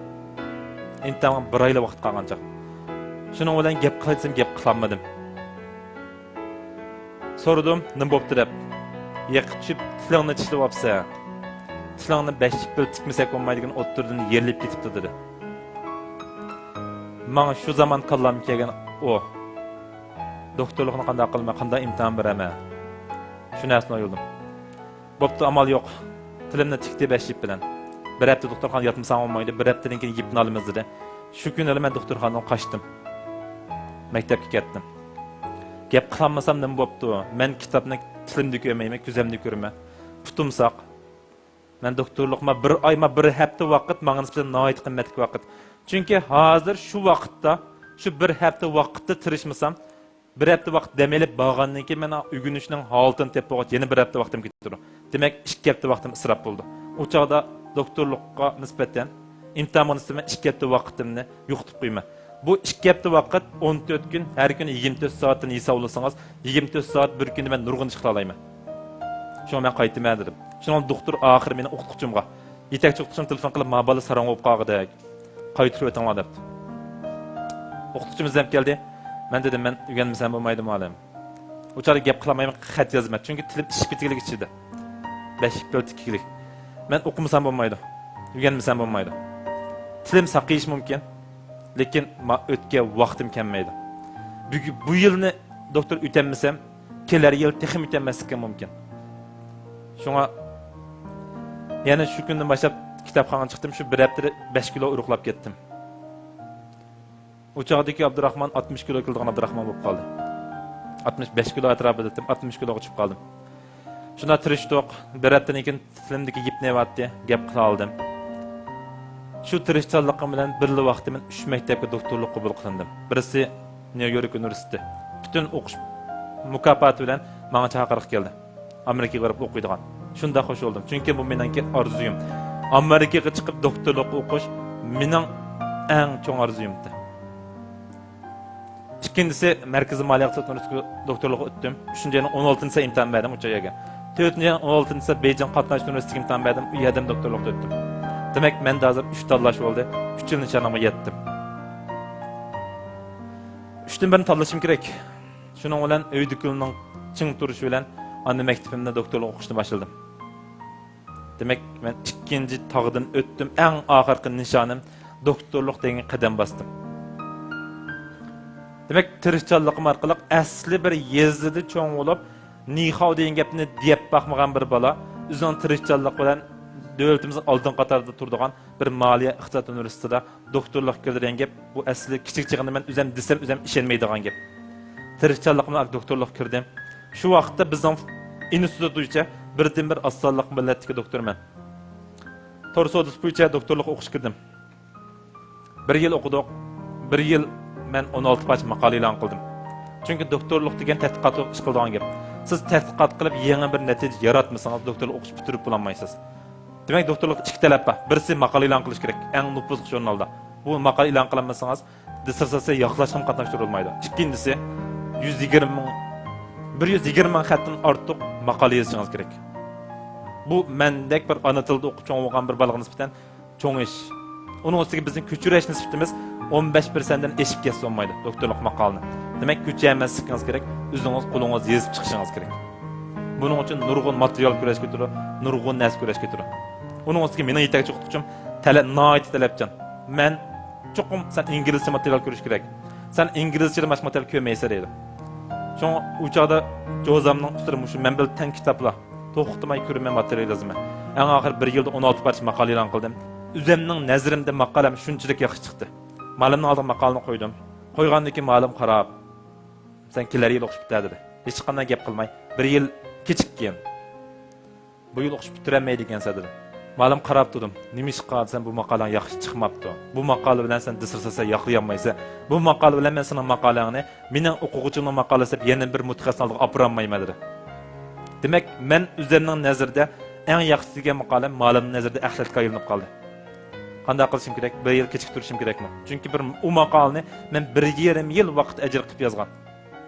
ئىمتىھانغا بىر ئايلا ۋاقىت قالغان چاغ. شۇنىڭ بىلەن گەپ قىلاي دېسەم، گەپ قىلالمىدىم. سورىدىم، نېمە بوپتۇ دەپ. يىقىپ چۈشۈپ، تىلىڭنى چىشلىۋاپسەن. تىلىڭنى بەش يىپ بىلەن تىكمىسەك بولمايدىكەن، ئوتتۇرىدىن يېرىلىپ كېتىپتۇ، دېدى. ماڭا شۇ زامان كاللامغا كەلگەن ئۇ. دوختۇرلۇقنى قانداق قىلىمەن، قانداق ئىمتىھان بېرەمەن؟ شۇ نەرسىنى ئويلىدىم. بوپتۇ، ئامال يوق. تىلىمنى تىكتى بەش يىپ بىلەن. بىر ھەپتە دوختۇرخانىدا ياتمىساڭ بولمايدۇ، بىر ھەپتىدىن كېيىن يىپنى ئالىمىز، دېدى. شۇ كۈنىلا مەن دوختۇرخانىدىن قاچتىم. مەكتەپكە كەتتىم. گەپ قىلالمىسام نېمە بوپتۇ؟ مەن كىتابنى تىلىمدا كۆرمەيمەن، كۆزۈمدە كۆرىمەن. پۇتۇم ساق. مەن دوختۇرلۇقىما بىر ئايما بىر ھەپتە ۋاقىت ماڭا نىسبەتەن ناھايىتى قىممەتلىك ۋاقىت. چۈنكى ھازىر شۇ ۋاقىتتا، شۇ بىر ھەپتە ۋاقىتتا تىرىشمىسام، بىر ھەپتە ۋاقىت دەم ئېلىپ بارغاندىن كېيىن مەن ئۆگىنىشنىڭ ھالىتىنى تېپىپ بولغاچ يەنە بىر ھەپتە ۋاقتىم كېتىدۇ. دېمەك، ئىككى ھەپتە ۋاقتىم ئىسراپ بولىدۇ. ئۇ چاغدا دوختۇرلۇققا نىسبەتەن، ئىمتىھانغا نىسبەتەن ئىككى ھەپتە ۋاقتىمنى يوقىتىپ قويىمەن. بۇ ئىككى ھەپتە ۋاقىت ئون تۆت كۈن، ھەر كۈنى يىگىرمە تۆت سائەتتىن ھېسابلىسىڭىز، يىگىرمە تۆت سائەت بىر كۈندە مەن نۇرغۇن ئىش قىلالايمەن. شۇڭا مەن قايتىمەن دېدىم. شۇنىڭ دوختۇر ئاخىرى مېنىڭ ئوقۇتقۇچىمغا، يېتەكچى ئوقۇتقۇچىم تېلېفون قىلىپ، ما بالا ساراڭ بولۇپ قالغۇدەك، قايتۇرۇپ ئۆتۈڭلار دەپتۇ. ئوقۇتقۇچىمىز دەپ كەلدى. مەن دېدىم، مەن ئۆگەنمىسەم بولمايدۇ مۇئەللىم. ئۇ چاغدا گەپ قىلالمايمەن، خەت يازىمەن. چۈنكى تىلىم ئىششىپ كېتىگلىك ئىچىدە. بەش يىپ بىلەن تىكىگلىك. مەن ئوقۇمىسام بولمايدۇ. ئۆگەنمىسەم بولمايدۇ. تىلىم ساقىيىشى مۇمكىن. لېكىن ما ئۆتكەن ۋاقتىم كەلمەيدۇ. بۈگۈ-، بۇ يىلنى دوختۇر ئۆتەلمىسەم، كېلەر يىل تېخىمۇ ئۆتەلمەسلىكىم مۇمكىن. شۇڭا يەنە شۇ كۈندىن باشلاپ كىتابخانىغا چىقتىم. شۇ بىر ھەپتىدە بەش كىلو ئورۇقلاپ كەتتىم. ئۇ چاغدىكى ئابدۇراخمان ئاتمىش كىلو كېلىدىغان ئابدۇراخمان بولۇپ قالدى. ئاتمىش بەش كىلو ئەتراپىدا ئىدىم، ئاتمىش كىلوغا چۈشۈپ قالدىم. شۇنداق تىرىشتۇق. بىر ھەپتىدىن كېيىن تىلىمدىكى يىپ نېمەتتى، گەپ قىلالىدىم. شۇ تىرىشچانلىقىم بىلەن بىرلا ۋاقىتتا مەن ئۈچ مەكتەپكە دوختۇرلۇق قوبۇل قىلىندىم. بىرسى نيۇ يورك ئۇنىۋېرسىتېتى. پۈتۈن ئوقۇش مۇكاپاتى بىلەن ماڭا چاقىرىق كەلدى. ئامېرىكىغا بېرىپ ئوقۇيدىغان. شۇنداق خۇش بولدۇم. چۈنكى بۇ مېنىڭكى ئارزۇيۇم. ئامېرىكىغا چىقىپ دوختۇرلۇق ئوقۇش مېنىڭ ئەڭ چوڭ ئارزۇيۇم ئىدى. ئىككىنچىسى، مەركىزىي مالىيە ئىقتىساد ئۇنىۋېرسىتېتىگە دوكتورلۇققا ئۆتتۈم. ئۈچىنچى ئاينىڭ ئون ئالتىنچىسى ئىمتىھان بەردىم ئۇ يەرگە. تۆتىنچى ئاينىڭ ئون ئالتىنچىسى بېيجىڭ قاتناش ئۇنىۋېرسىتېتىگە ئىمتىھان بەردىم، ئۇ يەردىن دوكتورلۇققا ئۆتتۈم. دېمەك، مەندە ھازىر ئۈچ تاللاش بولدى، ئۈچ يىل نىشانىمغا يەتتىم. ئۈچتىن بىرنى تاللىشىم كېرەك. شۇنىڭ بىلەن ئۆيدىكىلەرنىڭ چىڭ تۇرۇشى بىلەن ئانا مەكتىپىمدە دوكتورلۇق ئوقۇشنى باشلىدىم. دېمەك، مەن ئىككىنچى تاغدىن ئۆتتۈم، ئەڭ ئاخىرقى نىشانىم دوكتورلۇق دېگەن قەدەم باستىم. دېمەك، تىرىشچانلىقىم ئارقىلىق ئەسلى بىر يېزىدا چوڭ بولۇپ، نىخاۋ دېگەن گەپنى دېيەپ باقمىغان بىر بالا ئۆزىنىڭ تىرىشچانلىقى بىلەن دۆلىتىمىزنىڭ ئالدىنقى قاتاردا تۇرىدىغان بىر مالىيە ئىقتىساد ئۇنىۋېرسىتېتىدا دوكتورلۇق كىردى دېگەن گەپ، بۇ ئەسلى كىچىك چېغىنى مەن ئۆزۈم دېسەم ئۆزۈم ئىشەنمەيدىغان گەپ. تىرىشچانلىقىم بىلەن دوكتورلۇق كىردىم. شۇ ۋاقىتتا بىزنىڭ ئىنستىتۇت بويىچە بىردىنبىر ئاز سانلىق مىللەتتىكى دوكتور مەن. تور سودىسى بويىچە دوكتورلۇق ئوقۇشقا كىردىم. بىر يىل ئوقۇدۇق. بىر يىل مەن ئون ئالتە پارچە ماقالە ئېلان قىلدىم. چۈنكى دوكتورلۇق دېگەن تەتقىقاتلىق ئىش قىلىدىغان گەپ. سىز تەتقىقات قىلىپ يېڭى بىر نەتىجە ياراتمىسىڭىز، دوكتورلۇق ئوقۇش پۈتتۈرۈپ بولالمايسىز. دېمەك، دوكتورلۇقتا ئىككى تەلەپ بار. بىرسى ماقالە ئېلان قىلىش كېرەك، ئەڭ نوپۇزلۇق ژۇرنالدا. بۇ ماقالە ئېلان قىلالمىسىڭىز، دىسسېرتاتسىيە ياقلاشقىمۇ قاتناشتۇرۇلمايدۇ. ئىككىنچىسى، يۈز يىگىرمە مىڭ، بىر يۈز يىگىرمە مىڭ خەتتىن ئارتۇق ماقالە يېزىشىڭىز كېرەك. بۇ مەندەك بىر ئانا تىلدا ئوقۇپ چوڭ بولغان بىر بالىغا نىسبەتەن چوڭ ئىش. ئۇنىڭ ئۈستىگە بىزنىڭ كۆچۈرۈش نىسبىتىمىز ئون بەش پىرسەنتتىن ئېشىپ كەتسە بولمايدۇ، دوكتورلۇق ماقالىنى. دېمەك، كۆچۈرمەسلىكىڭىز كېرەك، ئۆزىڭىز قولىڭىز يېزىپ چىقىشىڭىز كېرەك. بۇنىڭ ئۈچۈن نۇرغۇن ماتېرىيال كۆرۈش كېتىدۇ، نۇرغۇن نەرسە كۆرۈش كېتىدۇ. ئۇنىڭ ئۈستىگە مېنىڭ يېتەكچى ئوقۇتقۇچىم تەلە-، ناھايىتى تەلەپچان. مەن چوقۇم سەن ئىنگلىزچە ماتېرىيال كۆرۈش كېرەك. سەن ئىنگلىزچىدىن باشقا ماتېرىيال كۆرمەيسەن دەيدۇ. شۇڭا ئۇ چاغدا جوزامنىڭ ئۈستىدە مۇشۇ مەن بىلەن تەڭ كىتابلار، توختىماي كۆرىمەن ماتېرىيال يازىمەن. ئەڭ ئاخىرى بىر يىلدا ئون ئالتە پارچە ماقالە ئېلان قىلدىم. ئۆزۈمنىڭ نەزىرىمدە ماقالەم شۇنچىلىك ياخشى چىقتى. مۇئەللىمنىڭ ئالدىغا ماقالىنى قويدۇم. قويغاندىن كېيىن مۇئەللىم قاراپ، سەن كېلەر يىلى ئوقۇش پۈتتى دېدى. ھېچقانداق گەپ قىلماي، بىر يىل كېچىككىن. بۇ يىل ئوقۇش پۈتتۈرەلمەيدىكەنسەن دېدى. مۇئەللىم قاراپ تۇردۇم. نېمىشقا دېسەم، بۇ ماقالەڭ ياخشى چىقماپتۇ. بۇ ماقالە بىلەن سەن دىسسېرتاتسىيە ياقلىيالمايسەن. بۇ ماقالە بىلەن مەن سېنىڭ ماقالەڭنى مېنىڭ ئوقۇغۇچىمنىڭ ماقالىسى دەپ يەنە بىر مۇتەخەسسىسنىڭ ئالدىغا ئاپىرالمايمەن دېدى. دېمەك، مەن ئۆزۈمنىڭ نەزىرىدە ئەڭ ياخشى دېگەن مۇئەللىم مۇئەللىمنىڭ نەزىرىدە ئەخلەتكە ئايلىنىپ قالدى. قانداق قىلىشىم كېرەك؟ بىر يىل كېچىكتۈرۈشۈم كېرەكمۇ؟ چۈنكى بىر، ئۇ ماقالىنى مەن بىر يېرىم يىل ۋاقىت ئەجىر قىلىپ يازغان.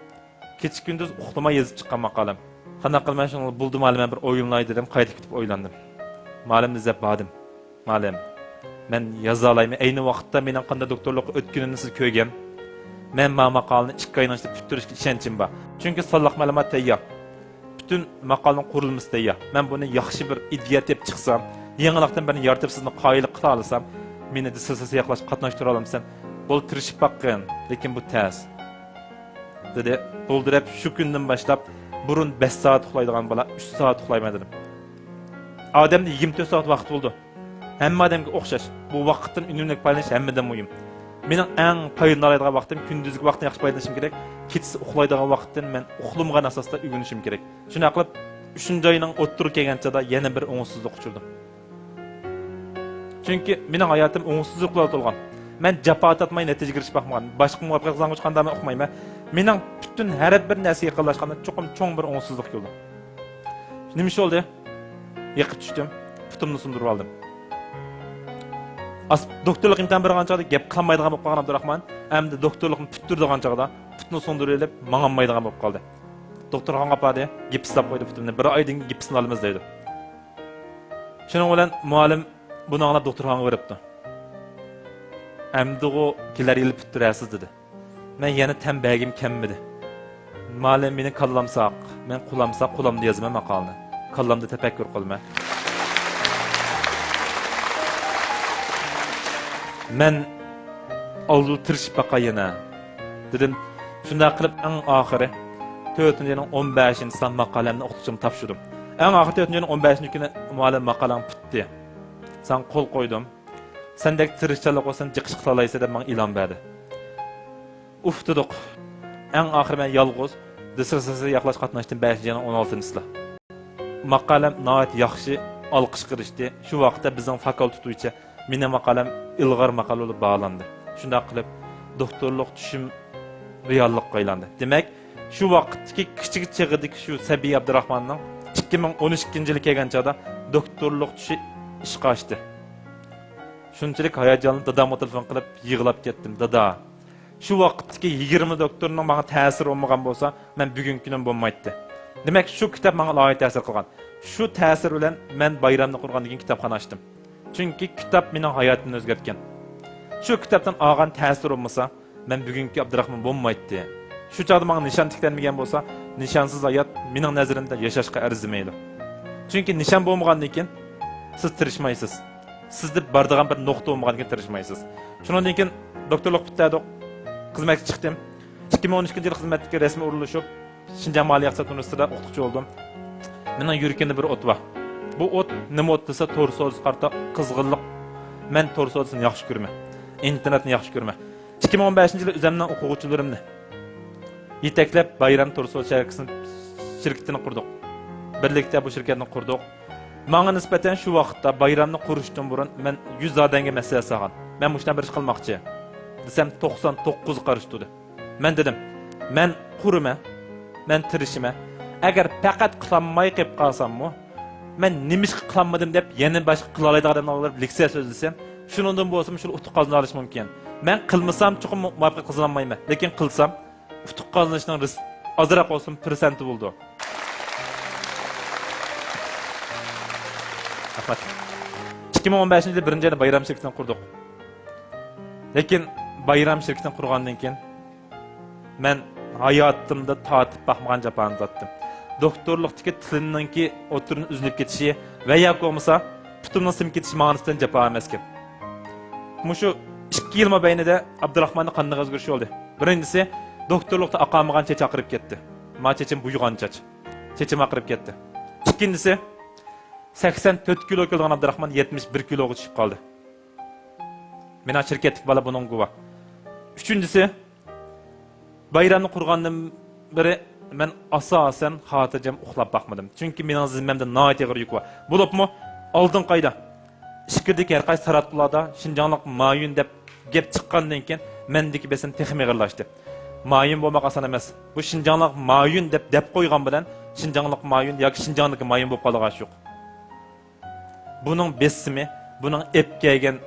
كېچە كۈندۈز ئۇخلىماي يېزىپ چىققان ماقالەم. قانداق قىلىمەن شۇنى، بولدى مۇئەللىم، مەن بىر ئويلىناي دېدىم، قايتا كېتىپ ئويلاندىم. مۇئەللىمنى ئىزدەپ باردىم. مۇئەللىم، مەن يازالايمەن، ئەينى ۋاقىتتا مېنىڭ قانداق دوكتورلۇققا ئۆتكىنىمنى سىز كۆرگەن. مەن ما ماقالىنى ئىككى ئاينىڭ ئىچىدە پۈتتۈرۈشكە ئىشەنچىم بار. چۈنكى سانلىق مەلۇمات تەييار. پۈتۈن ماقالىنىڭ قۇرۇلمىسى تەييار. مەن بۇنى ياخشى بىر ئىدىيە تېپىپ چىقسام، يېڭىلىقتىن بىرنى يارىتىپ سىزنى قايىل قىلالىسام، مېنى دىسسېرتاتسىيە ياقلاشقا قاتناشتۇرالامسەن؟ بولدى، تىرىشىپ باققىن، لېكىن بۇ تەس. دېدى. بۇلدۇرەپ شۇ كۈندىن باشلاپ بۇرۇن بەش سائەت ئۇخلايدىغان بالا ئۈچ سائەت ئۇخلايمەن دېدىم. ئادەمدە يىگىرمە تۆت سائەت ۋاقىت بولىدۇ. ھەممە ئادەمگە ئوخشاش. بۇ ۋاقىتتىن ئۈنۈملۈك پايدىلىنىش ھەممىدىن مۇھىم. مېنىڭ ئەڭ پايدىلىنالايدىغان ۋاقتىم كۈندۈزگى ۋاقىتنى ياخشى پايدىلىنىشىم كېرەك. كېچىسى ئۇخلايدىغان ۋاقىتتىن مەن ئۇخلىمىغان ئاساستا ئۆگىنىشىم كېرەك. شۇنداق قىلىپ، ئۈچىنچى ئاينىڭ ئوتتۇرا كەلگەن چاغدا يەنە بىر ئوڭۇشسىزلىققا ئۇچرىدىم. چۈنكى مېنىڭ ھاياتىم ئوڭۇشسىزلىق بىلەن تولغان. مەن جاپا تارتماي نەتىجىگە ئېرىشىپ باقمىغان. باشقا مۇۋەپپەقىيەت قازانغۇچە قانداقمۇ ئۇقمايمەن. مېنىڭ پۈتۈن ھەر بىر نەرسىگە يېقىنلاشقاندا چوقۇم چوڭ بىر ئوڭۇشسىزلىق كېلىدۇ. نېمە ئىش بولدى؟ يىقىپ چۈشتۈم. پۇتۇمنى سۇندۇرۇپ ئالدىم. ئاس-، دوكتورلۇق ئىمتىھان بېرىدىغان چاغدا گەپ قىلالمايدىغان بولۇپ قالغان ئابدۇراخمان. ئەمدى دوكتورلۇقنى پۈتتۈرىدىغان چاغدا پۇتنى سۇندۇرۇۋېلىپ ماڭالمايدىغان بولۇپ قالدى. دوختۇرخانىغا ئاپاردى. گىپسلاپ قويدى پۇتۇمنى. بىر ئايدىن كېيىن گىپسنى ئالىمىز دەيدۇ. شۇنىڭ بىلەن مۇئەللىم بۇنى ئاڭلاپ دوختۇرخانىغا بېرىپتۇ. ئەمدىغۇ كېلەر يىلى پۈتتۈرەرسىز دېدى. مەن يەنە تەم بەرگۈم كەلمىدى. مۇئەللىم مېنى كاللام ساق، مەن قولام ساق، قولامدا يازىمەن ماقالىنى. كاللامدا تەپەككۇر قىلىمەن. مەن ئالدىدا تىرىشىپ باقاي يەنە، دېدىم. شۇنداق قىلىپ ئەڭ ئاخىرى تۆتىنچى ئاينىڭ ئون بەشىنچىسىدا ماقالەمنى ئوقۇتقۇچىمغا تاپشۇردۇم. ئەڭ ئاخىرى تۆتىنچى ئاينىڭ ئون بەشىنچى كۈنى مۇئەللىم ماقالەڭ پۈتتى. ساڭا قول قويدۇم. سەندەك تىرىشچانلىق بولسا جىق ئىش قىلالايسەن دەپ ماڭا ئىلھام بەردى. ئۇف دېدۇق. ئەڭ ئاخىرى مەن يالغۇز دىسسېرتاتسىيە ياقلاش قاتناشتىم بەشىنچى ئاينىڭ ئون ئالتىنچىسىدا. ماقالەم ناھايىتى ياخشى ئالقىشقا ئېرىشتى. شۇ ۋاقىتتا بىزنىڭ فاكۇلتېت بويىچە مېنىڭ ماقالەم ئىلغار ماقالە بولۇپ باھالاندى. شۇنداق قىلىپ دوكتورلۇق چۈشۈم رېئاللىققا ئايلاندى. دېمەك، شۇ ۋاقىتتىكى كىچىك چېغىدىكى شۇ سەبىي ئابدۇراخماننىڭ ئىككى مىڭ ئون ئىككىنچى يىلى كەلگەن چاغدا دوكتورلۇق چۈشى ئىشقا ئاشتى. شۇنچىلىك ھاياجانلىنىپ دادامغا تېلېفون قىلىپ يىغلاپ كەتتىم. دادا، شۇ ۋاقىتتىكى يىگىرمە دوكتورنىڭ ماڭا تەسىرى بولمىغان بولسا، مەن بۈگۈنكى كۈنۈم بولمايتتى. دېمەك، شۇ كىتاب ماڭا ناھايىتى تەسىر قىلغان. شۇ تەسىر بىلەن مەن بايرامنى قۇرغاندىن كېيىن كىتابخانا ئاچتىم. چۈنكى كىتاب مېنىڭ ھاياتىمنى ئۆزگەرتكەن. شۇ كىتابتىن ئالغان تەسىر بولمىسا، مەن بۈگۈنكى ئابدۇراخمان بولمايتتى. شۇ چاغدا ماڭا نىشان تىكلەنمىگەن بولسا، نىشانسىز ھايات مېنىڭ نەزىرىمدە ياشاشقا ئەرزىمەيدۇ. چۈنكى نىشان بولمىغاندىن كېيىن سىز تىرىشمايسىز. سىزدە بارىدىغان بىر نۇقتا بولمىغاندىن كېيىن تىرىشمايسىز. شۇنىڭدىن كېيىن دوكتورلۇق پۈتتۈردۇق. خىزمەتكە چىقتىم. ئىككى مىڭ ئون ئىككىنچى يىلى خىزمەتكە رەسمىي ئورۇنلىشىپ، شىنجاڭ مالىيە ئىقتىساد ئۇنىۋېرسىتېتىدا ئوقۇتقۇچى بولدۇم. مېنىڭ يۈرىكىمدە بىر ئوت بار. بۇ ئوت نېمە ئوت دېسە، تور سودىسىغا قارىتا قىزغىنلىق. مەن تور سودىسىنى ياخشى كۆرىمەن. ئىنتېرنېتنى ياخشى كۆرىمەن. ئىككى مىڭ ئون بەشىنچى يىلى ئۆزۈمنىڭ ئوقۇغۇچىلىرىمنى يېتەكلەپ، بايرام تور سودا شەركىسىنى، شىركىتىنى قۇردۇق. بىرلىكتە بۇ شىركەتنى قۇردۇق. ماڭا نىسبەتەن شۇ ۋاقىتتا بايرامنى قۇرۇشتىن بۇرۇن مەن يۈز ئادەمگە مەسلىھەت سالغان. مەن مۇشۇنداق بىر ئىش قىلماقچى دېسەم، توقسان توققۇزى قارشى تۇردى. مەن دېدىم، مەن قۇرىمەن، مەن تىرىشىمەن. ئەگەر پەقەت قىلالماي قېلىپ قالساممۇ، مەن نېمىشقا قىلالمىدىم دەپ يەنە باشقا قىلالايدىغان ئادەملەرگە بىر لېكسىيە سۆزلىسەم، شۇنىڭدىن بولسىمۇ شۇ ئۇتۇق قازىنالىشى مۇمكىن. مەن قىلمىسام چوقۇم مۇۋەپپەقىيەت قازىنالمايمەن، لېكىن قىلسام ئۇتۇق قازىنىشنىڭ رىس-، ئازراق بولسىمۇ پىرسەنتى بولىدۇ. رەھمەت. ئىككى مىڭ ئون بەشىنچى يىلى بىرىنچى يەنە بايرام شىركىتىنى قۇردۇق. لېكىن بايرام شىركىتىنى قۇرغاندىن كېيىن، مەن ھاياتىمدا تارتىپ باقمىغان جاپانى تارتتىم. دوكتورلۇقتىكى تىلىمنىڭكى ئوتتۇرىدىن ئۈزۈلۈپ كېتىشى ۋە ياكى بولمىسا پۇتۇمنىڭ سىنىپ كېتىشى ماڭا نىسبەتەن جاپا ئەمەسكەن. مۇشۇ ئىككى يىل مابەينىدە ئابدۇراخماندا قانداق ئۆزگىرىش بولدى؟ بىرىنچىسى، دوكتورلۇقتا ئاقارمىغان چېچى ئاقىرىپ كەتتى. ما چېچىم بۇيىغان چاچ. چېچىم ئاقىرىپ كەتتى. ئىككىنچىسى، سەكسەن تۆت كىلو كېلىدىغان ئابدۇراخمان يەتمىش بىر كىلوغا چۈشۈپ قالدى. مېنىڭ شىركەتتىكى بالا بۇنىڭغا گۇۋاھ. ئۈچىنچىسى، بايرامنى قۇرغاندىن بېرى مەن ئاساسەن خاتىرجەم ئۇخلاپ باقمىدىم. چۈنكى مېنىڭ زىممەمدە ناھايىتى ئېغىر يۈك بار. بولۇپمۇ ئالدىنقى ئايدا ئىچكىرىدىكى ھەر قايسى تاراتقۇلاردا شىنجاڭلىق مايۈن دەپ گەپ چىققاندىن كېيىن مەندىكى بېسىم تېخىمۇ ئېغىرلاشتى. مايۈن بولماق ئاسان ئەمەس. بۇ شىنجاڭلىق مايۈن دەپ دەپ قويغان بىلەن شىنجاڭلىق مايۈن ياكى شىنجاڭدىكى مايۈن بولۇپ قالىدىغان ئىش يوق. بۇنىڭ بېسىمى، بۇنىڭ ئېلىپ كەلگەن،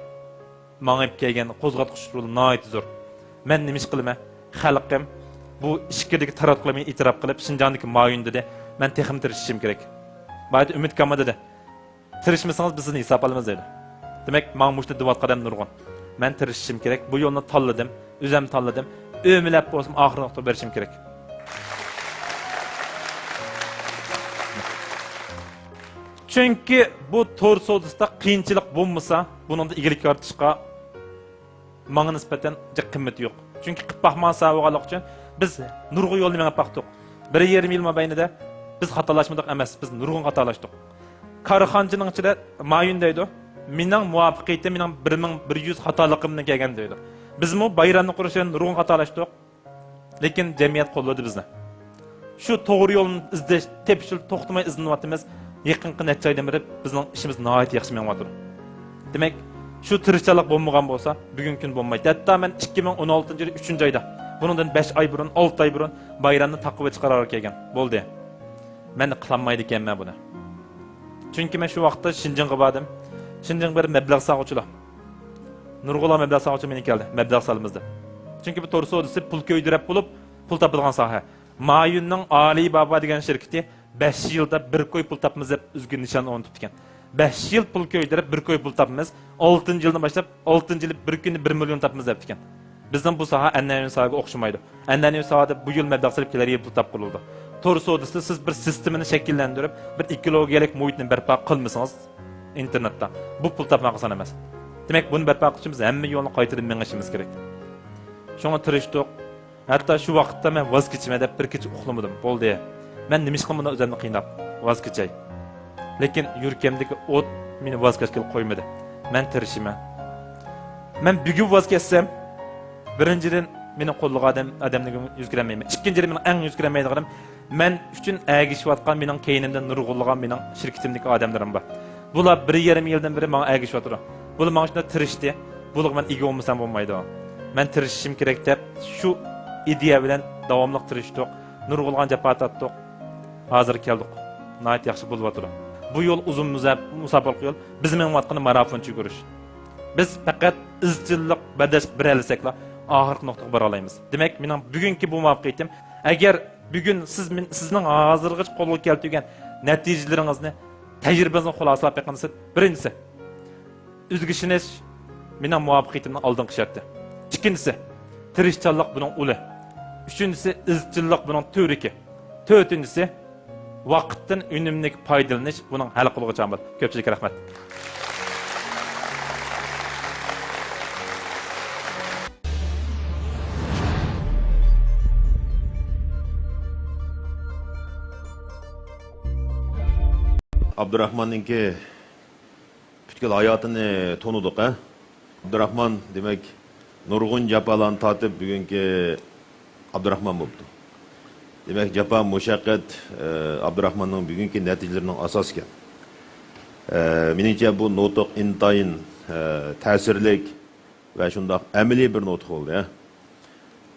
ماڭا ئېلىپ كەلگەن قوزغاتقۇچ رولى ناھايىتى زور. مەن نېمە ئىش قىلىمەن؟ خەلقىم بۇ ئىچكىرىدىكى تاراتقۇلار مېنى ئېتىراپ قىلىپ، شىنجاڭدىكى مايۈن دېدى. مەن تېخىمۇ تىرىشىشىم كېرەك. بايىدا ئۈمىد كامىل دېدى. تىرىشمىسىڭىز، بىز سىزنى ھېساب ئالىمىز دەيدۇ. دېمەك، ماڭا مۇشۇنى دېۋاتقان ئادەم نۇرغۇن. مەن تىرىشىشىم كېرەك. بۇ يولنى تاللىدىم. ئۆزۈم تاللىدىم. ئۆمىلەپ بولسىمۇ ئاخىرى نۇقتا بېرىشىم كېرەك. چۈنكى بۇ تور سودىسىدا قىيىنچىلىق بولمىسا، بۇنىڭدا ئىگىلىك يارىتىشقا ماڭا نىسبەتەن جىق قىممىتى يوق. چۈنكى قىلىپ باقمىغان سەۋەب بولغانلىقى ئۈچۈن بىز نۇرغۇن يولنى مېڭىپ باقتۇق. بىر يېرىم يىل مابەينىدە بىز خاتالاشمىدۇق ئەمەس، بىز نۇرغۇن خاتالاشتۇق. كارخانىچىنىڭ ئىچىدە مايۈن دەيدۇ، مېنىڭ مۇۋەپپەقىيىتىم مېنىڭ بىر مىڭ بىر يۈز خاتالىقىمدىن كەلگەن دەيدۇ. بىزمۇ بايرامنى قۇرۇش بىلەن نۇرغۇن خاتالاشتۇق. لېكىن جەمئىيەت قوللىدى بىزنى. شۇ توغرا يولنى ئىزدەش، تېپىش يولى توختىماي ئىزدىنىۋاتىمىز. يېقىنقى نەچچە ئايدىن بېرى بىزنىڭ ئىشىمىز ناھايىتى ياخشى مېڭىۋاتىدۇ. دېمەك، شۇ تىرىشچانلىق بولمىغان بولسا، بۈگۈنكى كۈن بولمايتتى. ھەتتا مەن ئىككى مىڭ ئون ئالتىنچى يىلى ئۈچىنچى ئايدا، بۇنىڭدىن بەش ئاي بۇرۇن، ئالتە ئاي بۇرۇن بايرامنى تاقىۋېتىش قارارىغا كەلگەن. بولدى. مەن قىلالمايدىكەنمەن بۇنى. چۈنكى مەن شۇ ۋاقىتتا شىنجاڭغا باردىم. شىنجاڭغا بېرىپ مەبلەغ سالغۇچىلار. نۇرغۇنلىغان مەبلەغ سالغۇچى مېنىڭ كەلدى. مەبلەغ سالىمىز دەپ. چۈنكى بۇ تور سودىسى پۇل كۆيدۈرۈپ بولۇپ، پۇل تاپىدىغان ساھە. مايۈننىڭ ئالىبابا دېگەن شىركىتى بەش يىلدا بىر كوي پۇل تاپىمىز دەپ ئۆزىگە نىشان ئورنىتىپتىكەن. بەش يىل پۇل كۆيدۈرۈپ، بىر كوي پۇل تاپىمىز. ئالتىنچى يىلدىن باشلاپ، ئالتىنچى يىلى بىر كۈندە بىر مىليون تاپىمىز دەپتىكەن. بىزنىڭ بۇ ساھە ئەنئەنىۋى ساھەگە ئوخشىمايدۇ. ئەنئەنىۋى ساھەدە بۇ يىل مەبلەغ سېلىپ، كېلەر يىل پۇل تاپقىلى بولىدۇ. تور سودىسىدا سىز بىر سىستېمىنى شەكىللەندۈرۈپ، بىر ئېكولوگىيەلىك مۇھىتنى بەرپا قىلمىسىڭىز، ئىنتېرنېتتا، بۇ پۇل تاپماق ئاسان ئەمەس. دېمەك، بۇنى بەرپا قىلىش ئۈچۈن بىز ھەممە يولنى قايتىدىن مېڭىشىمىز كېرەك. شۇڭا تىرىشتۇق. ھەتتا شۇ ۋاقىتتا مەن ۋاز كېچىمەن دەپ بىر كېچە ئۇخلىمىدىم. بولدى. مەن نېمە ئىش قىلىمەن ئۆزۈمنى قىيناپ؟ ۋاز كېچەي. لېكىن يۈرىكىمدىكى ئوت مېنى ۋاز كەچكىلى قويمىدى. مەن تىرىشىمەن. مەن بۈگۈن ۋاز كەچسەم، بىرىنچىدىن، مېنى قوللىغان ئادەم، ئادەملىرىگە يۈز كۆرەلمەيمەن. ئىككىنچىدىن، مېنىڭ ئەڭ يۈز كۆرەلمەيدىغىنىم، مەن ئۈچۈن ئەگىشىۋاتقان، مېنىڭ كەينىمدە نۇرغۇنلىغان مېنىڭ شىركىتىمدىكى ئادەملىرىم بار. بۇلار بىر يېرىم يىلدىن بېرى ماڭا ئەگىشىۋاتىدۇ. بۇلار ماڭا شۇنداق تىرىشتى. بۇلارغا مەن ئىگە بولمىسام بولمايدۇ. مەن تىرىشىشىم كېرەك دەپ، شۇ ئىدىيە بىلەن داۋاملىق تىرىشتۇق. نۇرغۇنلىغان جاپا تارتتۇق. ھازىر كەلدۇق. ناھايىتى ياخشى بولۇۋاتىدۇ. بۇ يول ئۇزۇن مۇزا-، مۇساپىلىق يول. بىز مېڭىۋاتقىنى مارافونچە يۈگۈرۈش. بىز پەقەت ئىزچىللىق، بەرداشلىق بېرەلىسەكلا، ئاخىرقى نۇقتىغا بارىلايمىز. دېمەك، مېنىڭ بۈگۈنكى بۇ مۇۋەپپەقىيىتىم، ئەگەر بۈگۈن سىز مېن-، سىزنىڭ ھازىرغىچە قولغا كەلتۈرگەن نەتىجىلىرىڭىزنى، تەجرىبىڭىزنى خۇلاسىلاپ بېقىڭ دېسە، بىرىنچىسى، ئۆزىگە ئىشىنىش مېنىڭ مۇۋەپپەقىيىتىمنىڭ ئالدىنقى شەرتى. ئىككىنچىسى، تىرىشچانلىق بۇنىڭ ئۇلى. ئۈچىنچىسى، ئىزچىللىق بۇنىڭ تۈۋرۈكى. تۆتىنچىسى، ۋاقىتتىن ئۈنۈملۈك پايدىلىنىش بۇنىڭ ھەل قىلغۇچ ئامىل. كۆپچىلىككە رەھمەت. ئابدۇراخماننىڭكى پۈتكۈل ھاياتىنى تونۇدۇق، ھە؟ ئابدۇراخمان، دېمەك، نۇرغۇن جاپالارنى تارتىپ، بۈگۈنكى ئابدۇراخمان بوپتۇ. دېمەك، جاپا، مۇشەققەت، ئە، ئابدۇراخماننىڭ بۈگۈنكى نەتىجىلىرىنىڭ ئاساسى ئىكەن. ئە، مېنىڭچە، بۇ نۇتۇق ئىنتايىن، ئە، تەسىرلىك ۋە شۇنداق ئەمەلىي بىر نۇتۇق بولدى، ھە.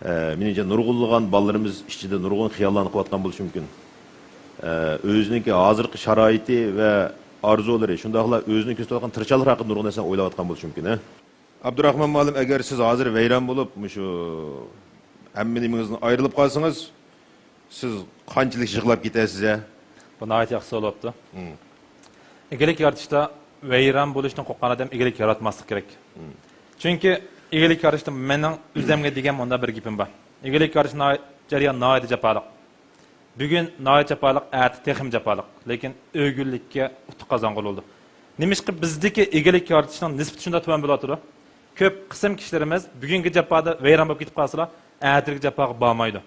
ئە، مېنىڭچە، نۇرغۇنلىغان بالىلىرىمىز ئىچىدە نۇرغۇن خىياللارنى قىلىۋاتقان بولۇشى مۇمكىن. ئە، ئۆزىنىڭكى ھازىرقى شارائىتى ۋە ئارزۇلىرى، شۇنداقلا ئۆزىنىڭ كۆرسىتىۋاتقان تىرىشچانلىقى ھەققىدە نۇرغۇن نەرسىنى ئويلاۋاتقان بولۇشى مۇمكىن، ھە. ئابدۇراخمان مۇئەللىم، ئەگەر سىز ھازىر ۋەيران بولۇپ، مۇشۇ ھەممە نېمىڭىزدىن ئايرىلىپ قالسىڭىز، سىز قانچىلىك يىغلاپ كېتەرسىز، ھە؟ بۇ ناھايىتى ياخشى سوئال بوپتۇ. مم. ئىگىلىك يارىتىشتا ۋەيران بولۇشتىن قورققان ئادەم ئىگىلىك ياراتماسلىقى كېرەك. مم. چۈنكى ئىگىلىك يارىتىشتا مېنىڭ ئۆزۈمگە دېگەن مۇنداق بىر گېپىم بار. ئىگىلىك يارىتىش ناھاي-، جەريان ناھايىتى جاپالىق. بۈگۈن ناھايىتى جاپالىق، ئەتە تېخىمۇ جاپالىق. لېكىن ئۆگۈنلۈككە ئۇتۇق قازانغىلى بولىدۇ. نېمىشقا بىزدىكى ئىگىلىك يارىتىشنىڭ نىسبىتى شۇنداق تۆۋەن بولۇۋاتىدۇ؟ كۆپ قىسىم كىشىلىرىمىز بۈگۈنكى جاپادا ۋەيران بولۇپ كېتىپ قالسىلا، ئەتىلىك جاپاغا بارمايدۇ.